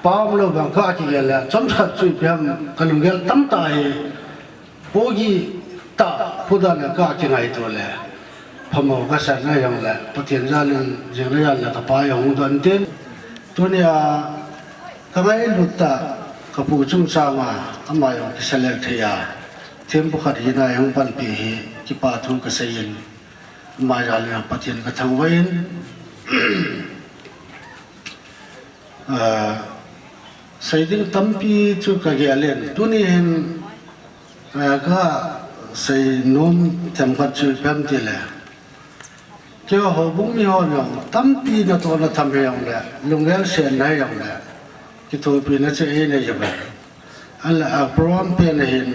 pa umlou vang ka kigel le, chomcha khat chu ipi ham ka lunggel tam ta hi, pogi ta, pu dan le ka kingaito le, phamo ka sa na jongle, Pathen jal in jing le jan le ka pa jong hung doh intin, tunia ka ngailut ta, ka pu chungchang a ama jong kisa lel thei a, thempu khat hina hung panpi hi kipathu ka sei in, ama jal in Pathen ka thangvah in, ah, sei ding tampi chu ka gel in, tuni hin, ah, ka sei nom themkhat chu ipi ham tile, keiho houbung mi hon jong tampi natohna tham hijongle, lunggel setna hijongle, kithopina chu einei uve. Ahinla, a program pen ahin,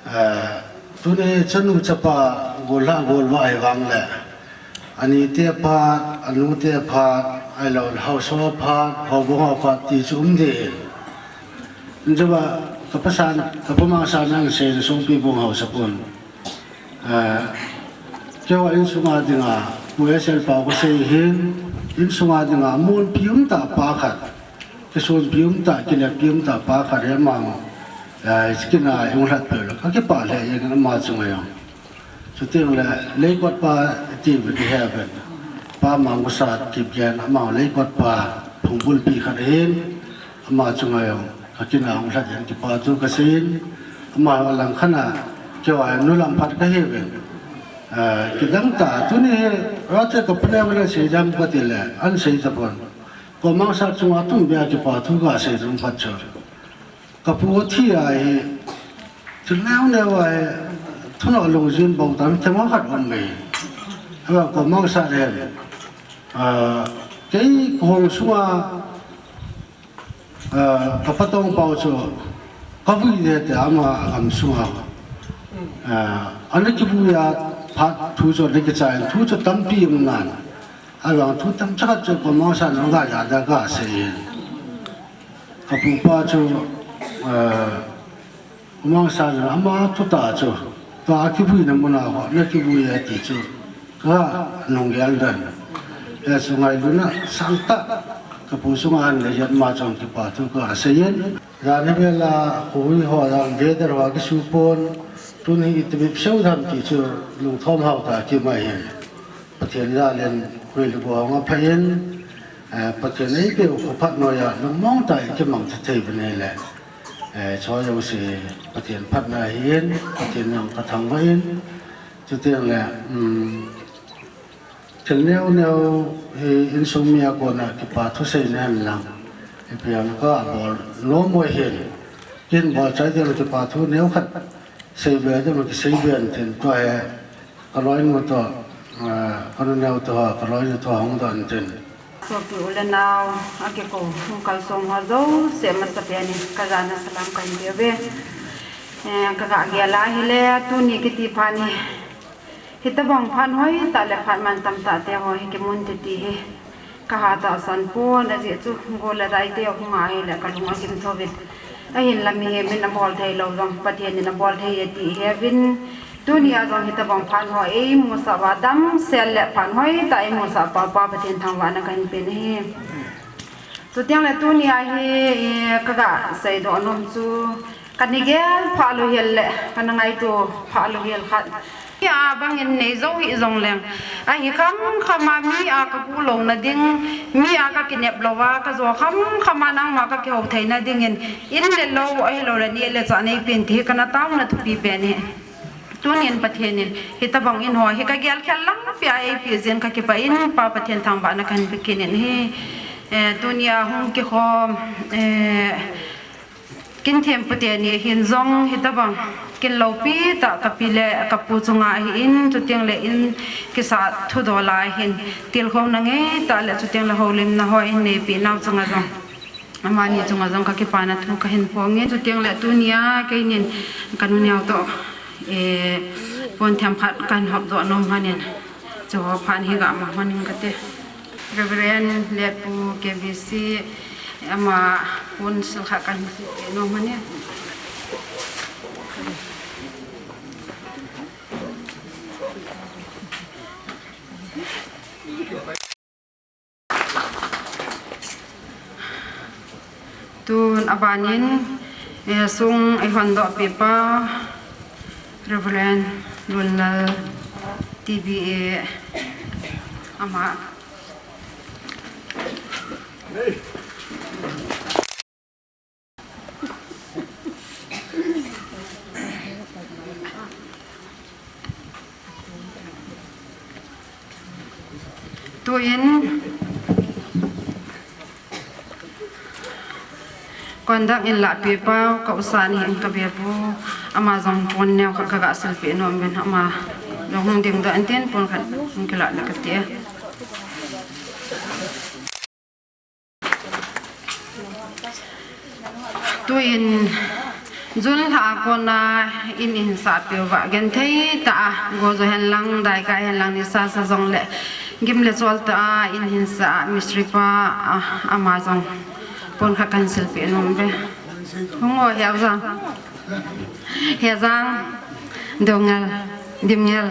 eh, tuni chanu chapa gollhah golvah ahi vang le, anite phat, anute phat, ahilou le haosa phat, houbung ho phat ti chu um ding ahin. Chuva ka pasan, ka pamangsan ahin sei in, Songpibung haosa pon, eh, keiho insunga dinga, Pu S L Pau ka sei hin, insunga dinga monpi um tah pa khat, kisonpi um tah, kineppi um tah pa khat hi ama, eh, kin a hung lhat peh le ka kipah lheh jeng in, ama chunga jong. Chuteng le Leikot pa ti uvin, i he uvin, Pa Mangusat Kipgen, ama Leikot pa phungbulpi khat ahin, ama chunga jong ka kin a hung lhat jeh in kipathu ka sei in, ama lang khat a keiho nu lam phat ka hi uvin, eh, kidang ta, tuni hi, ra che ka paneo le sei dam ka tile, ahin sei tapon. Komangsa chunga tum beh a kipathu ka sei dam phat chu, ka pu thi a hi, thil neo neo a hi, thunoh lungjin bou tam themkhat um mai. Ahivang Komangsa le, ah, kei kahung sunga, ah, ka patong pau chu, ka vui de te ama agam sunga, ah, ana kivui a phat thu chu ana kichai in, thu chu tampi um nan, ahivang thu tamcha khat chu Komangsa in aga ja da ka sei in. Ka pupa chu, eh, Komangsa in ama thutah chu, tua kivuina muna ho, na kivui e ti chu, ka lunggel dan. Eh, chu ngailutna sangtah ka pu chunga ahin nei jeh in ama chunga kipathu ka sei in. Jan hi vela khui ho, jan weather ho kisupon, tuni hi iti bep seu dam ti chu lungthom hao tah a kium ahi. Pathen jal in khui le go hung aphai in, eh, Pathen eipeh u khophat noiya lungmong tah in kimang thei uvin ahile, eh, choi jouse Pathen phatna ahin, Pathen jong ka thangvah in, chuteng le, um, thil neo neo hi insung mi a kona kipathu seina hen lang, ipi ham ka bol nom u ahin, kin bol chai ding le kipathu neo khat sei be ding le kisei be intin, tua hi ka loinu toh, ah, ka nu neo toh, ka loinu toh hung doh intin. Sopi u le nao, akikou, hung kalsong ho jouse masapen in ka jana salam kahin pe uve. Eh, ka ga gel a ahile, tuni kiti phat hi, hitobang phat hoitah le phat mantam tah te ho hi kimun te ti hi ka hatah san pon, ajeh chu gol le dai te hung a ahile ka lung agim tho uvin. Ahinla mihem in abol thei lou jong Pathen in abol thei e ti i he uvin. Tuni a jong hitobang phat ho eimusah uva damsel le phat hoitah eimusah pau Pa Pathen thangvahna kahin pen ahi. Chuteng le tuni a hi, eh, ka ga seidoh nom chu, ka ni gel pha lou hel le ka na ngaito pha lou hel khat. Mi a bang in nei jou hih jong leng, ahi kham kham a mi a ka gu louna ding, mi a ka kinep lou a, ka jo kham kham a nangma ka kihou theina ding in, in le lou ahilou le neh le chah nei pen ti hi ka na taona thupi pen ahi. Tunin Pathen in hitabang in ho hi kagel khel lang pia eipeh jeh in kakipah in Pa Pathen thangvahna kahin pe kit in ahi. Eh, tunia hung kikhom, eh, kin thempu teni hin jong hitabang kin loupi tah kapi le kapu chunga ahin, chuteng le in kisah thudol a hin tilkhouna ngeitah le chuteng le houlimna ho in neipeh nau chunga jong, amani chunga jong kakipana thu kahin phong e. Chuteng le tunia keinin kanu neo toh, eh, pon themkhat kahin hop doh nom lhonin, chuho phat hi gama lhonin kati. Reverend Letpu K B C, ama pon sil khat kahin silpeh nom lhonin. Tun abanin, eh, sung eihondoh peh pa Reverend Lunlal T B A ama. Tuin, conduct in lahpeh pau, ka usa ni in ka bia pu, ama jong pon neo khat kaga silpeh nom in, ama jong hung dingdoh intin pon khat hung kilah le kati e. Tuin June lha a kona in ihin sah peh uva genthei tah a, gojo henlang, daikai henlang, nisa sa jong le gim le chol tah a in ihin sah a, mistri pa, a, ama jong pon khat kahin silpeh nom ve. Hung o, Hejang. Hejang. Dongel. Dimngel.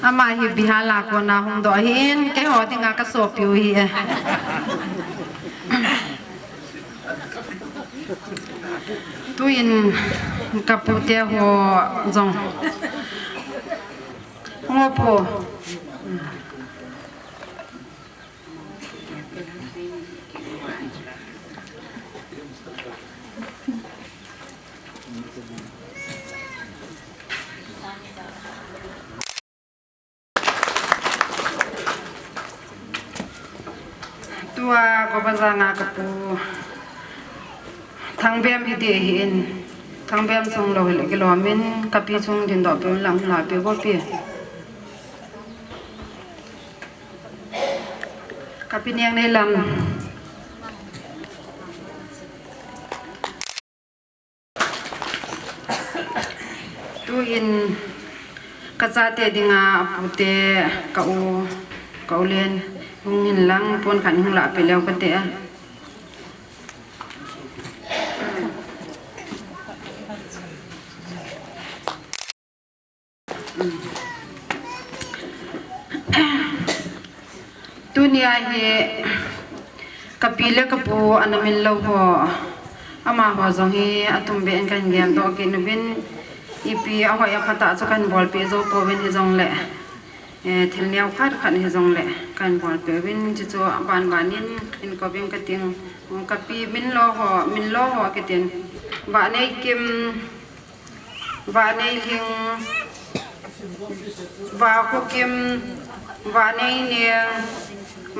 Ama hi Bihar a kona hung doh ahin, keiho dinga ka sopi u ahi e. Tuin ka pute ho jong hung o pu. Tua Gobazanga ka pu Thangbem hi ding ahin, Thangbem sung lou hile kilom in, ka pi chung dindoh peh un lang hung lahpeh vo pi. Ka pi Nengneilam. Tuin ka chate dinga, a pute, ka u, ka u len, hung hin lang, pon khat hung lahpeh leu kati e. Tunia hi ka pi le ka pu ana min lou ho, amaho jong hi atum beh in kahin geldoh kit uvin, ipi ahoi aphatah chu kahin bolpeh jou pouvin hijongle, eh, thil neo khat khat hijongle kahin bolpeh uvin, chuchu aban ban in hin kouving kating, ka pi min lou ho, min lou ho kitin, Vahneikim, Vahneilhing, Vahkhokim, Vahneinieng,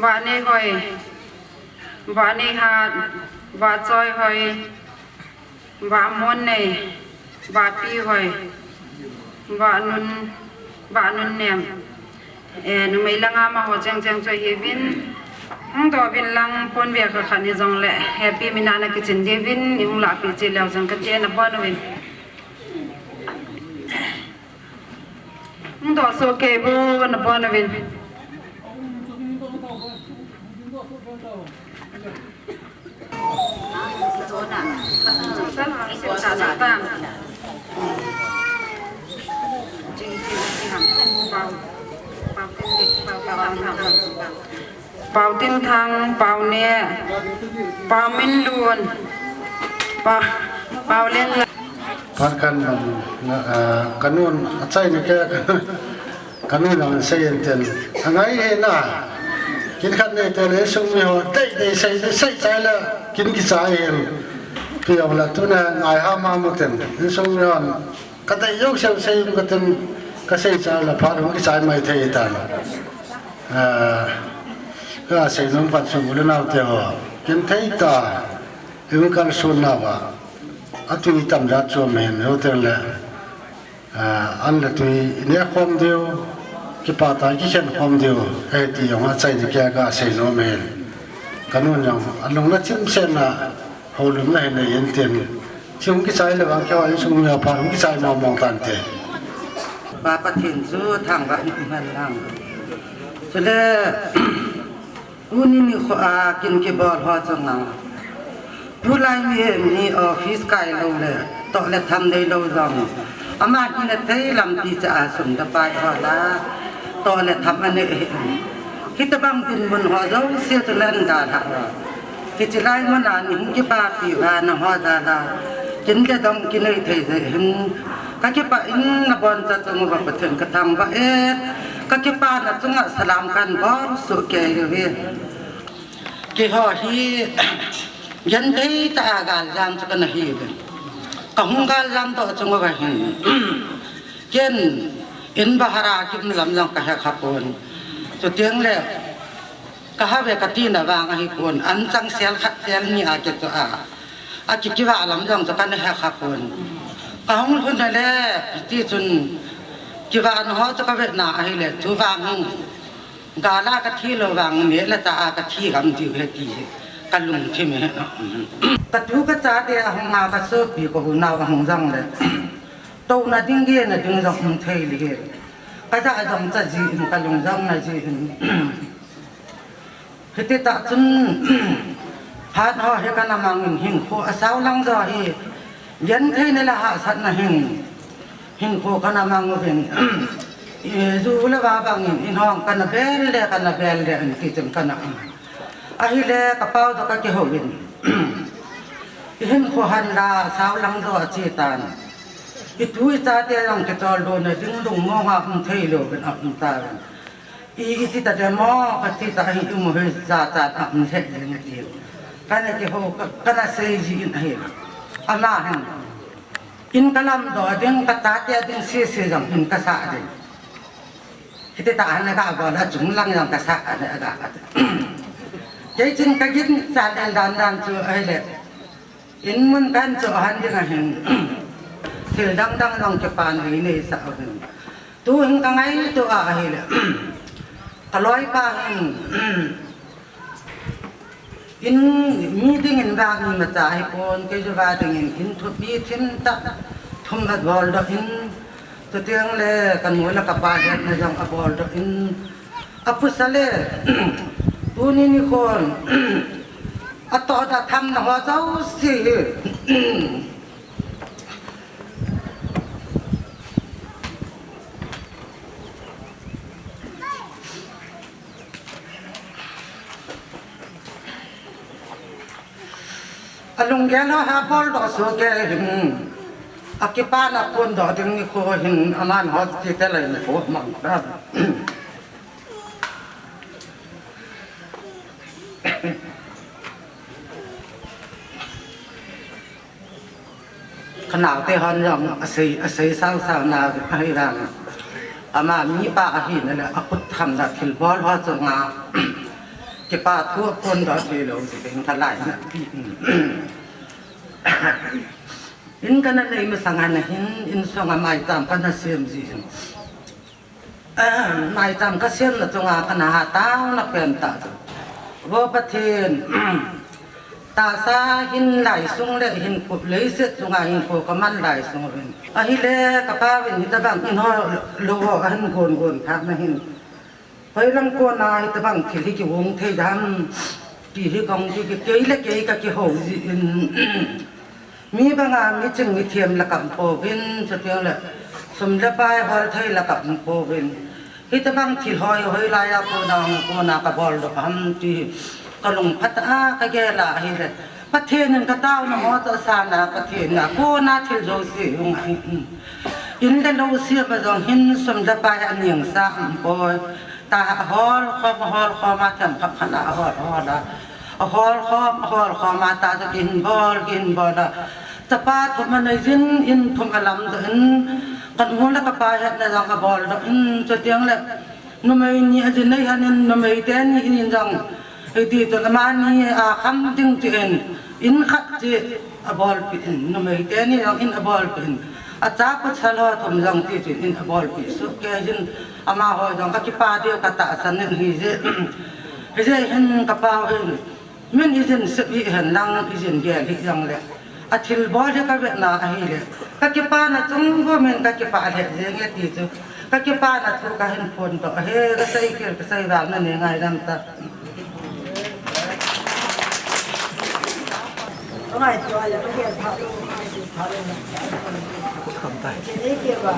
Vahneihoi, Vahneihat, Vahchoihoi, Vahmonnei, Vahpihoi, Vahnun, Vahnunnem. Eh, numei langa amaho cheng cheng chu ahiuvin, hung doh uvin lang, pon vea khat khat hijongle, happy mina na kichin diuvin, ihung lahpeh cheh leu chun kati e, nabon uvin. Hung doh soh kei vo, nabon uvin. Pau Tinthang, Pau Ne, Pau Minlun, Pau, Pau Lenla. Phat kan, ah, kanun, achai ni ke, Kanu na sei en ten. Angai he na. Kin khat nei ten insung mi ho. Tei tei sei sei chai la. Kin kichai hen. Pi au la tu na ngai ha ma mo ten. Insung mi ho. Ka tei yo sei sei ka ten. Ka sei chai la pha kichai mai thei tan. Ah, ka sei nom phat su le nau te ho. Kin thei ta. Eng kal sun na ba. Atu tam ja chu men ho ten le. Ah, an le tui ne khom diu, kipa ta kikhen khom diu, he ti jong a chai ni kia ka sei nom e. Ka nun jong, a lung na chim sen na, ho lum na he nei en tin. Chim kichai le vang kia insung mi a pa lung kichai mong mong tan te. Pa Pathen chu thangvah in um hen lang. Chule, Tuni nikho a kin kibol ho chunga. Tulai mihem hi office kai lou le, toh le tham nei lou jong. Ama hina thei lampi cha a sum da pai ho la. Toh le tham anei hi. Hitabang dinmun ho jouse chu nan dalha ho. Hichi lai mun a ni hung kipapi uva na ho jal a. Kin le dong kinei thei jeh hin. Ka kipah in naboncha chung uva Pathen ka thangvah e. Ka kipana chunga salam kan bol soh kei uve. Keiho hi, genthei tah a galjam chu kana hi uve. Ka hung galjam toh chung uva hin. Ken, in bahara kim lam jong ka he kha pon. Chuteng le, ka ha ve ka tina vang ahi pon. An chang sel khat sel ni a kichoh a. A ki kivah lam jong chu kana he kha pon. Ka hung lhun na le, ti chun, kivah na ho chu ka ve na ahi le, chu vang hin. Gal a ka thi lou vang, me le ta a ka thi gam diu he ti hi ka lungthim he. Ka tu ka chate a hung a ka sopi ka hunau a hung jong le. Touna ding gena ding jong um thei le he. Ka ja jong cha ji in ka lung jong na ji in. Hiti tah chun, phat ho hi kana mang in hinkho a sao lang jo hi. Genthei na le hahsatna hin. Hinkho kana mang uvin, i ju le va bang in, in hong kana bel le, kana bel le, in ti chun kana um. Ahile ka pau to ka kihou in. I hinkho han la, sao lang jo a chi tan. I tu i chate jong kichol do na ding lung mong a um thei lou vin a um ta vin. I, i ti ta de mo, ka ti ta hi i mo he ja ta a um thei le na ti. Kana kihou, ka, kana sei ji in ahi. Ama hin. In ka lam doh ding, ka chate ding, sese jong in ka sah ding. Hiti tah a na ka bol a chung lang jong ka sah a na ka. Kei chun ka gin chan el dan dan chu ahile. In mun kan chu han ding ahin. Thil dang dang jong kipan nei nei sah ahin. Tu hin ka ngaito a ahile. Ka loipa hin. In mi dingin vang imacha hi pon, kei chu va dingin in thupi thim tah thum a bol doh in, chuteng le ka nu le ka pa hetna jong a bol doh in, a pusa le, tuni nikhon, a toh da tham na ho jouse hi. A lunggel ho ha bol doh soh kei hin. A kipana pon doh ding nikho hin aman hospital a in ko mang ta. Ka naote hon jong asei, asei sao sao na ahi vang. Ama mipa ahina le a khut tham da thil bol ho chunga. Kipa thu a pon doh thei lou jeh in ka lai na pi. In kana nei masang a hin, in sunga maicham kana sem jin. Maicham ka semna chunga kana ha taona pen tah chu. Vo Pathen, tahsa hin lai sung le hinkho leiset chunga hinkho ka man lai sung uvin. Ahile ka pa uvin hitabang in ho lou ho ahin gon gon thak na hin. Hoilang kona hitabang thil hi kihung thei dam ti hi kong ti kei le kei ka kihou jin. Mi banga mi ching mi them la ka um pouvin, chuteng le sum le pai hol thei la ka um pouvin. Hitabang thil hoi, hoilai a kona, kona ka bol doh ham ti ka lungphat a ka gel a ahile. Pathen in ka taona ho toh sana Pathen a kona thil jouse hung ahi. In le lou sia ba jong hin sum le pai aning sa um poi. Ta hol khom, hol khom a themkhat khat a hol, hol a. Hol khom, hol khom a ta chu kin bol, kin bol a. Chapa thum anei jin, in thum alam doh in, kanu le kapa hetna jong abol doh in, chuteng le numei ni ajin nei han in, numei teni in jong, hiti chun amani akham ding tin, in khat chu abolpeh in, numei teni jong in abolpeh in. Acha pasal ho thum jong ti chun in abolpeh soh kei jin, amaho jong kakipah diu katahsan in hijeh. Hijeh hin kapa u hin, min ijin sep hih hen lang, ijin gel hih jong le, athilbol hi kavetna ahile, kakipana chung uva min kakipah lheh jenge ti chu, kakipana thu kahin phondoh ahi, kasei kit, kasei val nanei ngaidam ta. Kangaito a le, kagel phat lou, kangaito phat lou. Kei kei va,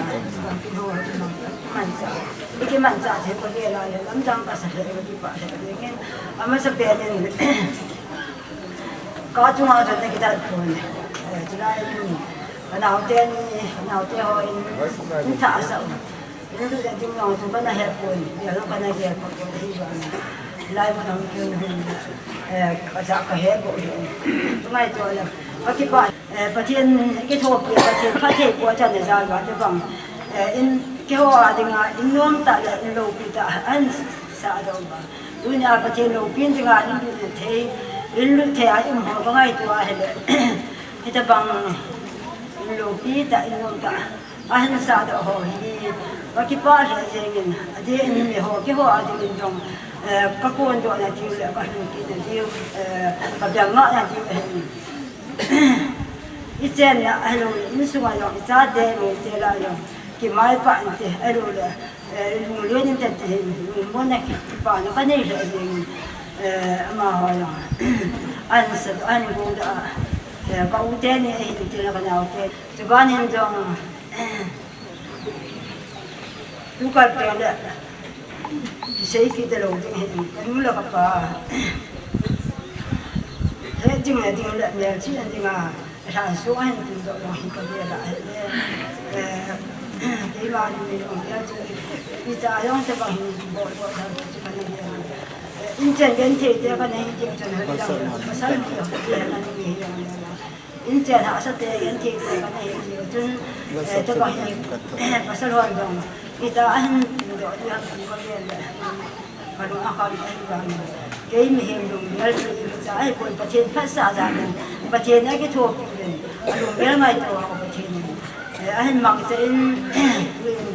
manchah, ikimanchah thei kagel a le, lamdang kasa lheh, kakipah lheh jenge. Amasapen in, ka chunga chun nakidalpon. Eh, chulai in, kanaote ni, kanaote ho in, in thah asah u. In lut le ding jong chu kana hepon, gel jong kana gel pon, hijeh in. Lai mun hung kin hin, eh, kacha kahe bou hi. Kangaito le, kakipah, eh, Pathen kithopi, Pathen phatthei boh chan le jal uva tobang, eh, in keiho a dinga, in nomtah le in loupi tah ahin sahdoh uva. Tunia Pathen loupina dinga in lut thei, in lut thei a i um ho kangaito ahile, hitobang in loupi tah, in nomtah ahin sahdoh ho hi, kakipah lheh jengin, adeh in mi ho, keiho a dingin jong, eh, kakondohna diu le kalhun kitna diu, eh, kabeng ngahna diu ahin. Ichenna ahilou le, insunga jong, ichate, ichela jong kimaipah inte, ahilou le, eh, lunglen inte ti hin, lungmonna kipana kanei lheh jengin, eh, amaho jong ahin sahdoh, ahin godoh a, eh, ka u teni ahin, tile kanaote. Chuban in jong, tukal teng le, kisei kit talou ding ahi, kanu le kapa hetjingna ding le melchihna dinga lhansong ahin tundoh jong hi kagel a ahile, eh, keima ni jong melchih, icha jong tobang hin boldoh dan chu kana gel a. Eh, inchen genthei te kana hi ding chun, hoilang pasal ti ho ti kana hi jong. Inchen hahsa te, genthei te kana hi jeh chun, eh, tobang hi, eh, pasal hon jong, ita ahin doh ding ham ti kagel le, kalung akham ahi vangin. Kei mihem lunggel chu imacha ahipoi, Pathen phatsah jal in, Pathen akithopi uvin, alunggel ngaito ho Pathen in, eh, ahin mangcha in, tuin,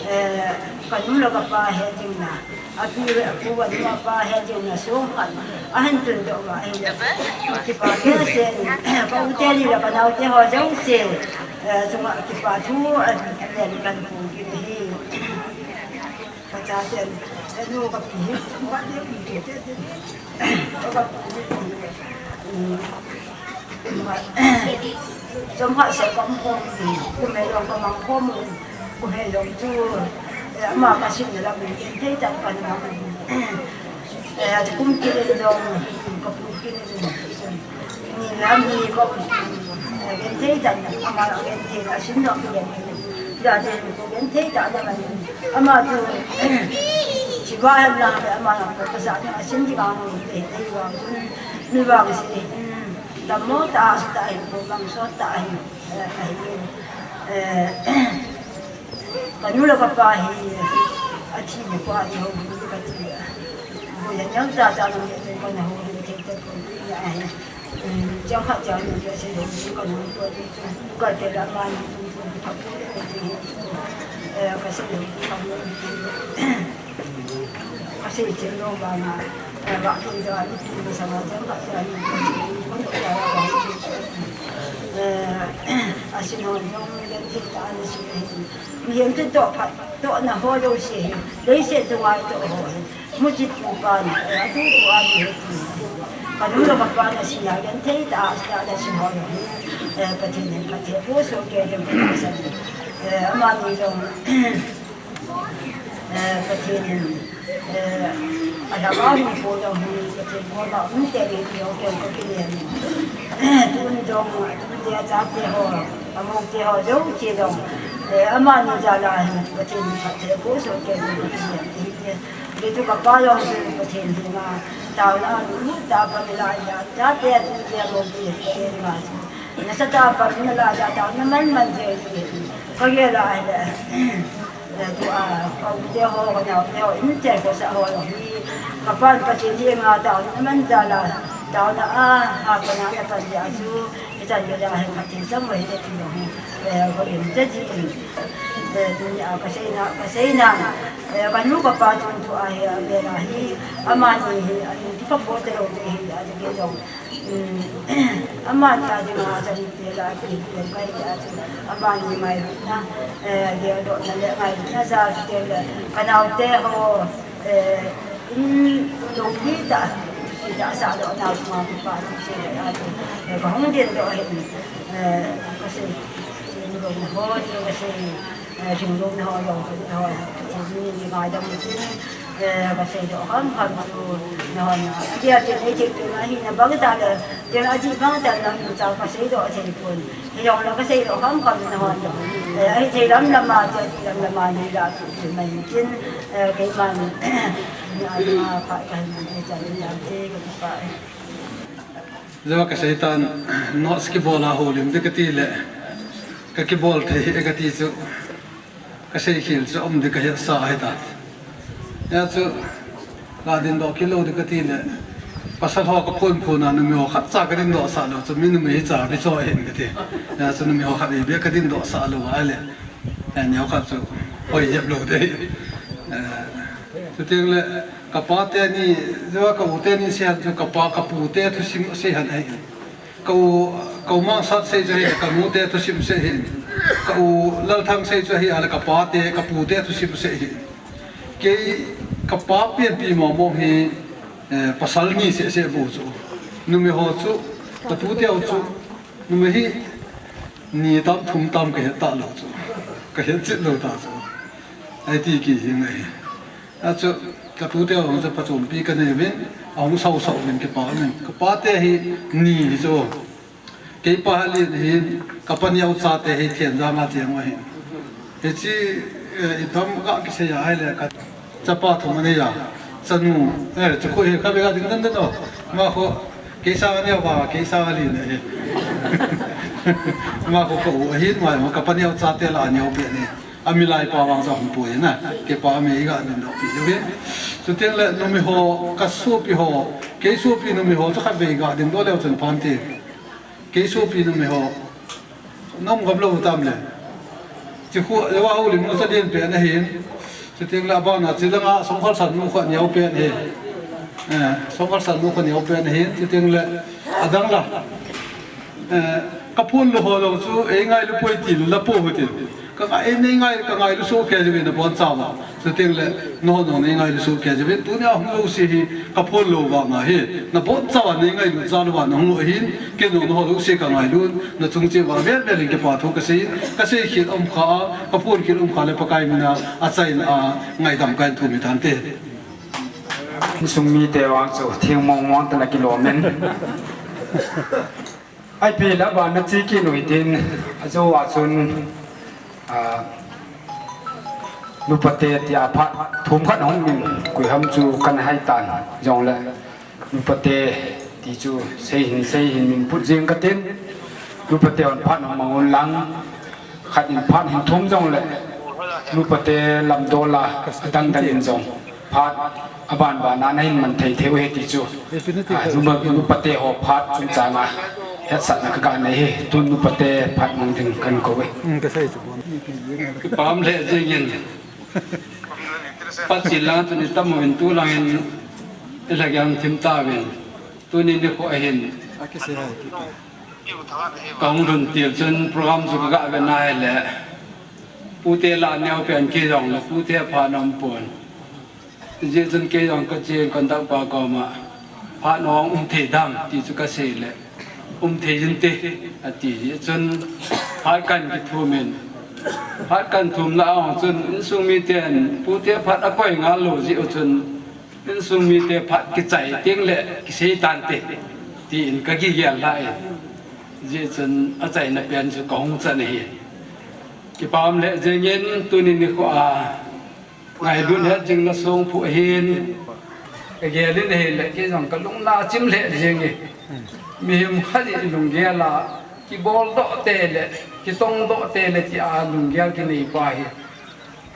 eh, kanu le kapa hetjingna, api le apu, anu apa hetjingna song khat ahin tundoh uva ahile, kipah behseh in, ka u teni le kanaote ho jouse, eh, chunga kipa thu, eh, alen kahin phong kit ahi. Kachaten, eh, nu kapi hi, kapi hi, kapi hi. Chomkhat seh kaum khom, kum hei jong kamang khom u, kum hei jong chu, eh, ama kasimna lam in genthei tah in kana mang u. Eh, kum kit in jong, kapu kit in, ni lam ni kaum, eh, genthei tah in, ama genthei, asim jong kigenthei. Tia jeh in kagenthei tah in, ama chu, thibah hen lang le, ama jong kasan asim ding a mu te, te vang chun, mi vang si, Dammo tah, sot tah ahi, kou bang sot tah ahi, eh, ahi, eh, kanu le kapa hi, athi ni pa hi hou hi kati. Boina neo cha cha nang le kana hou hi thei thei kou hi ahi. Hmm, chang khat chang ni le sei hou hi kana hou hi. Ka te la man, ka pu le hi. Eh, ka sei hou hi kana hou hi. Kasei chen lou vanga, eh, vah kin ja, i kin ja sanga chen ka chen, eh, asin hon jong, genthei tah in asi hi. Mihem chu toh phat, tohna ho jouse hi, leiset chunga itoh ho hi. Muchit pu pan, eh, atu pu a ni hi. Kanu le kapa na si a, genthei tah a, asi a, asi ho hi. Eh, Pathen in phatthei boh soh kei jong, eh, amani jong, Eh, Pathen in, eh, alhagao hung po jong hi, Pathen koma um teni ti ho keu kakinem. Tun jong, tun te achate ho, amou te ho, jouse jong, Eh, amani jal a hin Pathen in phatthei aboh soh kei in Pathen in ti hi. Kei chu kapa jong chu Pathen henga taona a lutlut tah a pan lai a, chate a tute a lom ti hi Pathen henga chu nasatah a pan nalai a taona man man jing ti hi. Kagel a ahile, eh, tua ka u te ho, ka nao te ho, in te ko sa ho hi. Kapan Pathen henga taona man jal a, taona a, ha, kana na pan jeh a chu, hichan gei a hin Pathen chang ho hi te ti ho hi. Eh, ko in te ji in. Eh, tunia ka seina, ka seina, eh, ka nu ka pa chun tua hi, a vela hi, amani hi, ani ti pa po te lo te hi, ani ke jong. Um, amani a dinga, a chari te la, ki te kai te a chu, amani ngailutna, eh, geldohna le ngailutna jal te le, ka nao te ho, eh, in lungli tah, si tah sa doh nau ma pa ti se le a chu, eh, ka hung din doh hin, eh, ka sei, in lung ho, ni ka sei, eh, thing lung ho, lung ho, ni, ni ngaidam ni chin, eh, ka sei doh kham kham chu, na ho na. A dia te nei thei tu na hi na bang ta le, te na ji bang ta na mi cha ka sei doh thei pon. Hijong le ka sei doh kham kham na ho na. Eh, ahi thei lam lam a, thei lam lam a ni la tu mai chin, eh, keiman, ni a ma pha ka hin ni cha ni a te ka pa. Jeh a ka seitan, notes kibol a houlim ding kati le, ka kibol thei e kati chu, ka seikhel chu um ding ka hetsah ahitai. Hijeh chun, ka dindoh kit lou ding kati le, pasal ho ka phonphon a, numei ho khatcha ka dindoh sah lou chu, mi numei hi cha bi cho ahin kati. Hijeh chun numei ho khat hi beh ka dindoh sah lou ahile, eh, neo khat chu hoi jep lou ding. Eh, chuteng le, ka pa teni, jeh a ka u teni sei han chu, ka pa, ka pu te thusim sei han ahi. Ka u, ka u Mangsat sei chu ahi, ka nu te thusim sei ahi. Ka u Lalthang sei chu ahi, ahile ka pa te, ka pu te thusim sei ahi. Kei ka pa pianpi mong mong hi, eh, pasal ni seh seh bou chu. Numei ho chu, ka tu te ho chu, numei hi ni tam thum tam ka het ta lou chu. Ka het chet lou ta chu. Ahi ti kihing ahi. Achu, ka tu te ho chu pachompi ka nei uvin, ahung sau sau uvin kipa uvin. Ka pa te hi ni hi chu. Kei pa hi len ahin, ka pa neo chate hi Thenjang a cheng u ahin. Hiche, eh, ipi ham ga kisei a ahile ka chapa thum anei a. Chanu, eh, chu khu hi khatvei ga ding den den o. Ama khu, kei sang a neo va, kei sang a len ahi. Ama khu ka u ahin, ama ka pa neo chate lah a neo pen ahi. A milai pa vang chu hung poi na. Kei pa a mi ga dindoh pi diu ahi. Chuteng le numei ho, ka sopi ho, kei sopi numei ho chu khatvei ga dindoh leu chun pha inte. Kei sopi numei ho, na um gam lou tam le. Chi khu, le va houlim nu chu alen pen ahin. Chuteng le abana, chi langa Songkhalsan nu khu aneo pen ahi. Eh, Songkhalsan nu khu aneo pen ahin. Chuteng le adang la. Eh, ka phon lou ho jong chu, ei ngailu poi tin, la po ho tin. Ka ngai, ei nei ngai, ka ngailu soh kei jeh uvin na bon chawa. Chuteng le, nangho jong nei ngailu soh kei jeh uvin, tunia hung jouse hi ka phon lou vang ahi. Na bon chawa nei ngailu jal uva na hung u ahin, kei jong nangho jouse ka ngailu, na chung cheh uva vel vel in kipa thu ka sei, ka seikhel um kha, ka phonkhel um kha le Pakai mina, achaina a ngaidam kahin thum hitante. Insung mite vang chu theng mong mong tah in akilom in. Ipi le abana che kit u hitin, ajou a chun, ah, nupate tia phat thum khat hung in, koi ham chu kana hai tan, jongle nupate ti chu sei hin, sei hin min put jing katin, nupate hon phat hung mang un lang, khat in phat hin thum jongle, nupate lamdol a, adang dang in jong. Phat aban ban a nahin man thei thei u ahi ti chu. Ah, numa, nupate ho phat chungchang a hetsahna ka ga nei ahi. Tun nupate phat mang ding kahin kou e. Hmm, ka sei chu bon. Kipah le jing in. Pathen lang chun itam uvin tu lang in ilha gam thim tauvin. Tuni nikho ahin. Ka hung lhun til chun program chu ka ga ve nai le. Pute lah neo pen kei jong le pute phat na um pon. Hijeh chun kei jong ka che in conductor pa koma, phat nong um thei dam ti chu ka sei le, um thei inte, ati jeh chun, phat kahin kithum in, phat kahin thum na a hung chun, insung miten, pute phat akoi ngal lou jeh u chun, insung mite phat kichai teng le kisei tante, tin ka kigel lhah in, hijeh chun achaina pen chu ka hung chan ahi. Kipah lheh jengin tuni nikho a ngailut lheh jing na sung phu hin. Ka gel in ahile kei jong ka lung na chim lheh jeng e. Mihem khat i lunggel a kibol doh te le, kitong doh te le ti a lunggel kinei pa hi.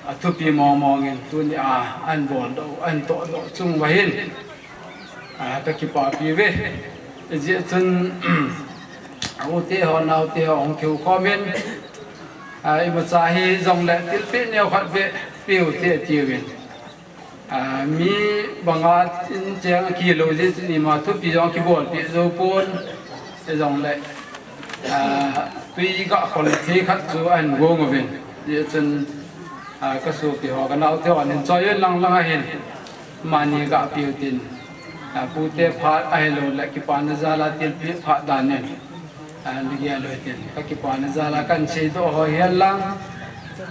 A thupi mong mong in tuni a an bol doh, an toh doh chung va hin. A, ka kipah pi ve. Ijeh chun, a u te ho, nau te ho, hung kiu khom in. A, imacha hi jong le, thilpeh neo khat ve, piu te tiu in. A, mi banga in cheng kilou jeh chun ima thupi jong kibol pi jou pon. Ijong le, a, tui ga khol thei khat chu an gong uvin. Ijeh chun, a, ka sopi ho, ka nau te ho, nin choi lang lang a hin. Mani ga piu tin. A, pu te phat ahilou le kipana jal a thilpeh phat dan in. A, ni gel u hitin. Ka kipana jal a kan seidoh ho hihen lang.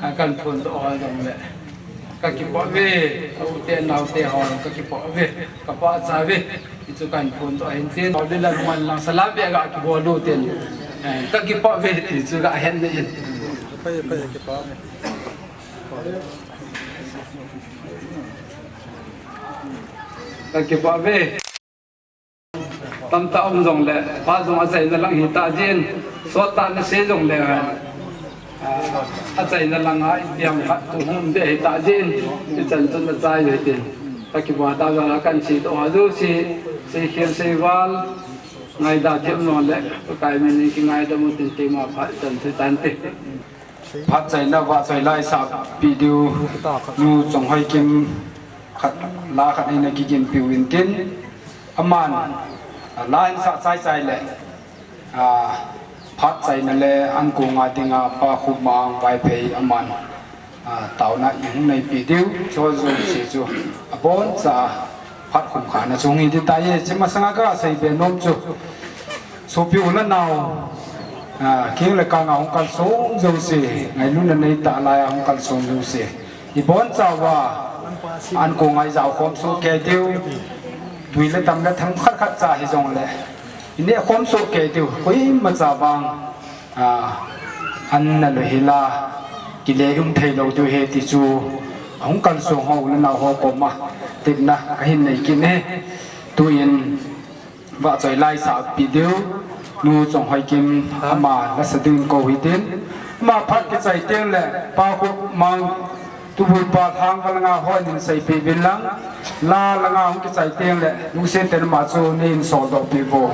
A, kan phondoh ho jong le. Ka kipah ve. A u te nau te ho ka kipah ve. Ka pachat ve. Hichu kan phondoh hin tin. Ho le la man lang salam be ga kibol u tin. Eh, ka kipah ve. Hichu ga hen ne in. Pai, pai, kipah ve. Ka kipah ve. Tamtah um jong le, phat jong achaina lang hita jin, sot tah na sei jong le, a, achaina lang a, ipiang khat tu hum de hita jin, ichan chun achai u hitin. Ka kipah ta jong a kan seidoh ho jouse, sei khel sei val, ngaida them non le, Pakai min in kingaidam u tin, keima phat chan chu tante. Phat chaina vahchoi la isah peh diu, Nu Chonghoi Kim khat, la khat in ana kigin piu in tin. Aman, a, la in sah chai chai le, a, phat chaina le ankong a dinga Pa Khupmang Vaiphei aman, a, taona ihung nei peh diu, chu jouse chu abon cha phat khum kha na chung hi ti tai e, chima sanga ka sei be nom chu. Sopi u le nau, a, keng le kang a hung kalsong jouse, ngailutna nei tah lai a hung kalsong jouse. Ibon chauva, ankong a ijao khom soh kei diu, tui le tam le tham khat khat cha hijong le, ineh khom soh kei diu, koima cha vang, a, an na lou hel a, kile um thei lou diu ahi ti chu, ahung kalsong ho u le nau ho koma, tepna kahin nei kit e, tuin, Vahchoi la isah peh diu, Nu Chonghoi Kim ama la sa ding kou hitin. Ama phat kichai teng le, Pa Khupmang, Tubul Pa Lhangval nga hon in seipeh uvin lang. La langa hung kichai teng le, lungset tah in ama chu nei in soldoh peh vo.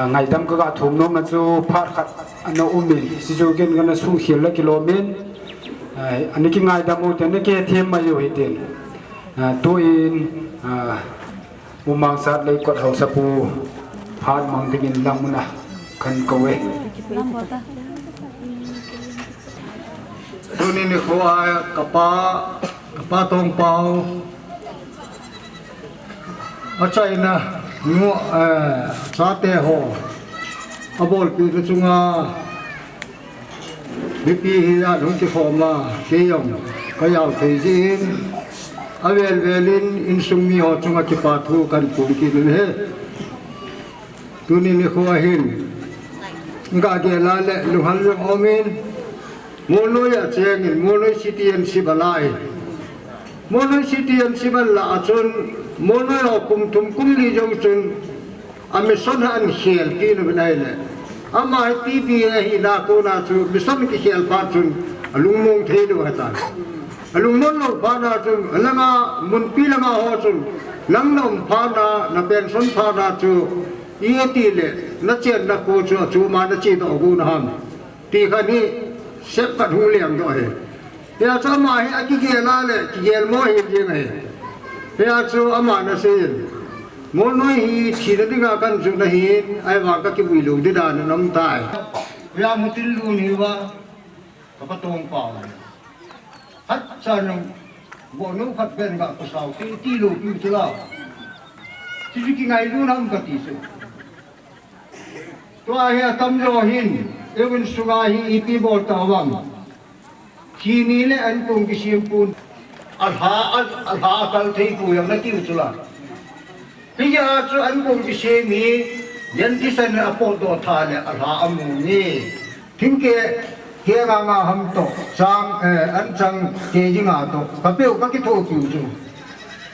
Ngaidam kaga thum nom na chu phat khat ana um in, hichu ken kana sung khel la kilom in, ah, ana kingaidam u te, ana kithem mai u hitin. Ah, tuin, ah, U Mangsat Leikot Haosapu phat mang dingin lang muna kan kou e. Tuni nikho a kapa, kapa Tongpau, achaina nu, eh, chate ho, abolpi na chunga, mipi hi a lung kikhom a, kei jong kajao thei jin, avel vel in insung mi ho chunga kipa thu kan pung kit in ahi. Tuni nikho a hin, gagel a le lunghang jong um in, Molnoi a cheng in, Molnoi City and Sibal a in. Molnoi City and Sibal a chun, Molnoi ho kum thum kum li jong chun, a mission a an khel kit na bou ahi le. Ama hi T B A hi na kona chu, mission kikhel phat chun, alungmong thei lou ahi tai. Alungmong lou phat na chun, alanga, munpi langa ho chun, nang na um phat na, na pension phat na chu, iti le, na chenna kho chu, achom a na chedoh got na ham. Ti khat hi, sep khat hung leng doh ahi. Hia chu ama hi akigel a le, kigel mo hi jeng ahi. Hia chu ama na sei in. Molnoi hi thina dinga kan jot na hin, ahivang kakivui lou ding dan in um tai. Hia mutin lu ni va, kapa Tongpau. Khat cha nung, bo nu khat ben ga ko sao ti, ti lou pi chu la. Ti ki ngailu nam kati chu. Tua hi atam jo hin, eiho insunga hi ipi bol ta vang. Chini le an kong kisem pon. Alha, al-, alha kal thei pu jong nati u chu la. Hijeh a chu an kong kisem hi, jan kisan a potdoh tha le alha amu ni. Thingkeh, keh nga nga ham toh, chang, eh, an chang keh ji nga toh, kapeh u kakithopi u chu.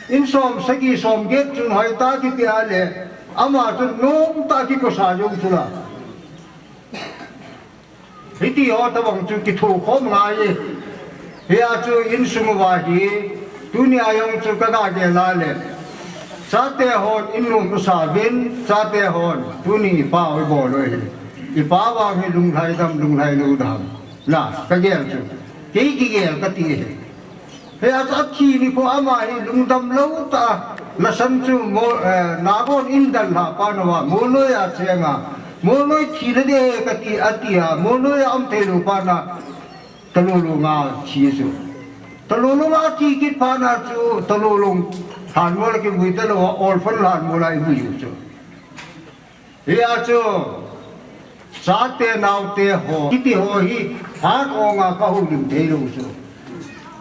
In som sagi som get chun hoitah a kipe a le, ama chun nomtah a kikosa jong chu la. Hiti ho tabang chu kitho khom ngai e. Hia chu insung uva hi, tunia jong chu kaga gel a le. Chate hon in nom usa uvin, chate hon, tuni ipa u ibol u hi. Ipa vang hi lunglhai dam, lunglhai lou dam. La, kagel chu. Kei kigel kati hi. Hia chu athi nikho ama hi lungdam lou tah a, nasan chu mo, eh, nagon in dalha pa na va, Molnoi a cheng a, Molnoi thina ding kati, ati a, Molnoi a um thei lou pa na, Talulong a thi chu. Talulong a thi kit pa na chu, Talulong lhanmol a kivui talou a, orphan lhanmol a ivui u chu. Hia chu, chate naote ho, kiti ho hi, phat ong a kahoulim thei lou chu.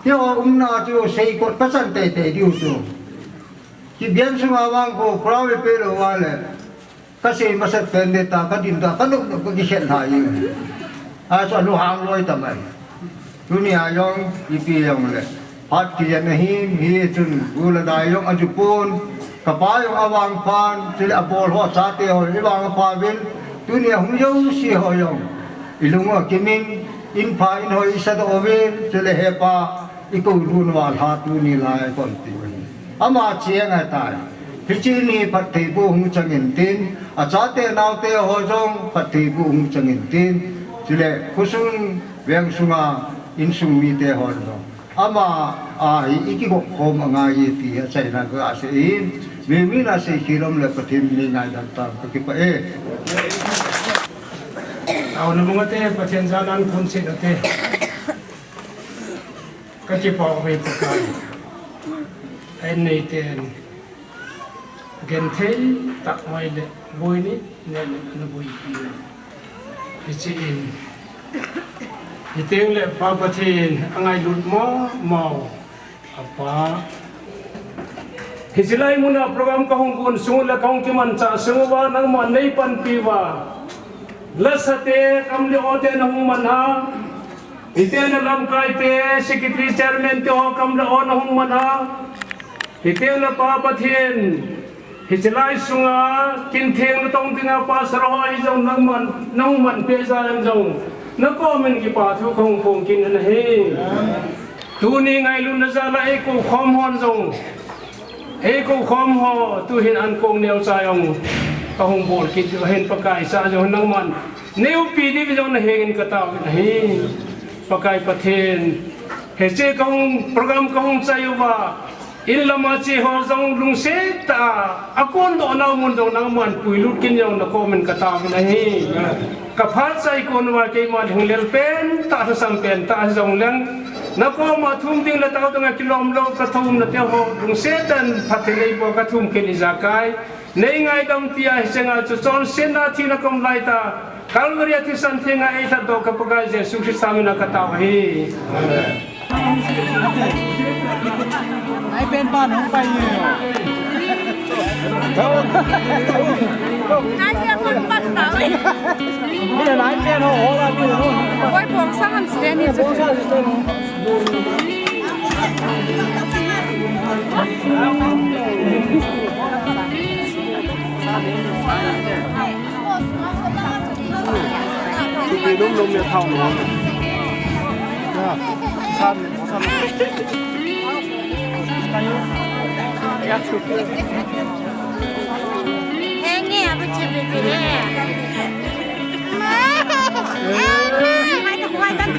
Keiho umna chu, seikot kachan teitei diu chu. Kibian sunga vang ko, program pe lou va le. Kasei masat pen le ta, kadin ta, kanop nop kakikhen lhai. A chu alunghang loi ta mai. Tunia jong, ipi jong le. Phat kijen ahin, hichun, gu le dai jong ajuh pon, kapa jong avangphan, chule abol ho chate ho, ivang apha uvin, tunia hung jouse ho jong. Ilung u akimin, in pha in hoi isadoh uvin, chule hepa, ikou lhun uva lha tuni lai kon ti uvin. Ama cheng ahitai. Hiche ni phattheiboh hung chang intin, achate naote ho jong phattheiboh hung chang intin, chule khosung veng sunga insung mite ho jong. Ama a hi ikigop khom angai e ti achaina kaga sei in, mi min a seikhel um le Pathen min ngaidam tang kakipah e. Aw, nabonga te, Pathen jal a kon sei ute. Kakipah e Pakai. Ahin neiten. Genthei tah mai le boi ni, ne, ne, ne boipi. Hiche in. Hiteng le Pa Pathen, angailut mama, Apa. Hiche lai muna program kahung gon sung le kahung kimanchah sung uva nangman neipanpi uva. Lasate, kam le o te nahung man a. Hiteng le lamkai te, secretary chairman te ho kam le o nahung man a. Hiteng le Pa Pathen, hiche lai sunga, kin theng natong dinga pastor ho ahi jong nangman, nahung manpeh jal in jong, nakom in kipa thu kahung phong kit in ahi. Tuni ngailutna jal a eikou khom hon jong, eikou khom ho, tuhin ankong neocha jong, Kahung bol kit diu ahin, Pakai cha jong nangman neihuhpi diu jong nahengin katao ahi. Pakai Pathen, hiche kahung program kahung chai uva, in lama che ho jong lungset tah a, akondoh nau mun jong nangman puilut kit jong nakomin katao ahi. Kaphat chai kon uva keima lhinglel pen tah, lhasam pen tah jongleng, nakoma thum ding le tao ding a kilom lou kathum nate ho lungset tah in phatthei neiboh kathum kit ijakai, neingaidam tia hiche nga chu chonsetna thina kom laitah, Calvary a thisan thenga eilhatdoh ka Pakai Jesu Christa mina katao ahi. Amen. Nai pen pan hung pai ni. Nai pen hung pan tao. Ni nai pen ho ho la ni ho. Koi phong sa han ste ni. Phong sa han ste ni. Chuti lum lum le thao lum. Ya, san, san. Henge, abu chibi chibi. Mai ta kuai tan.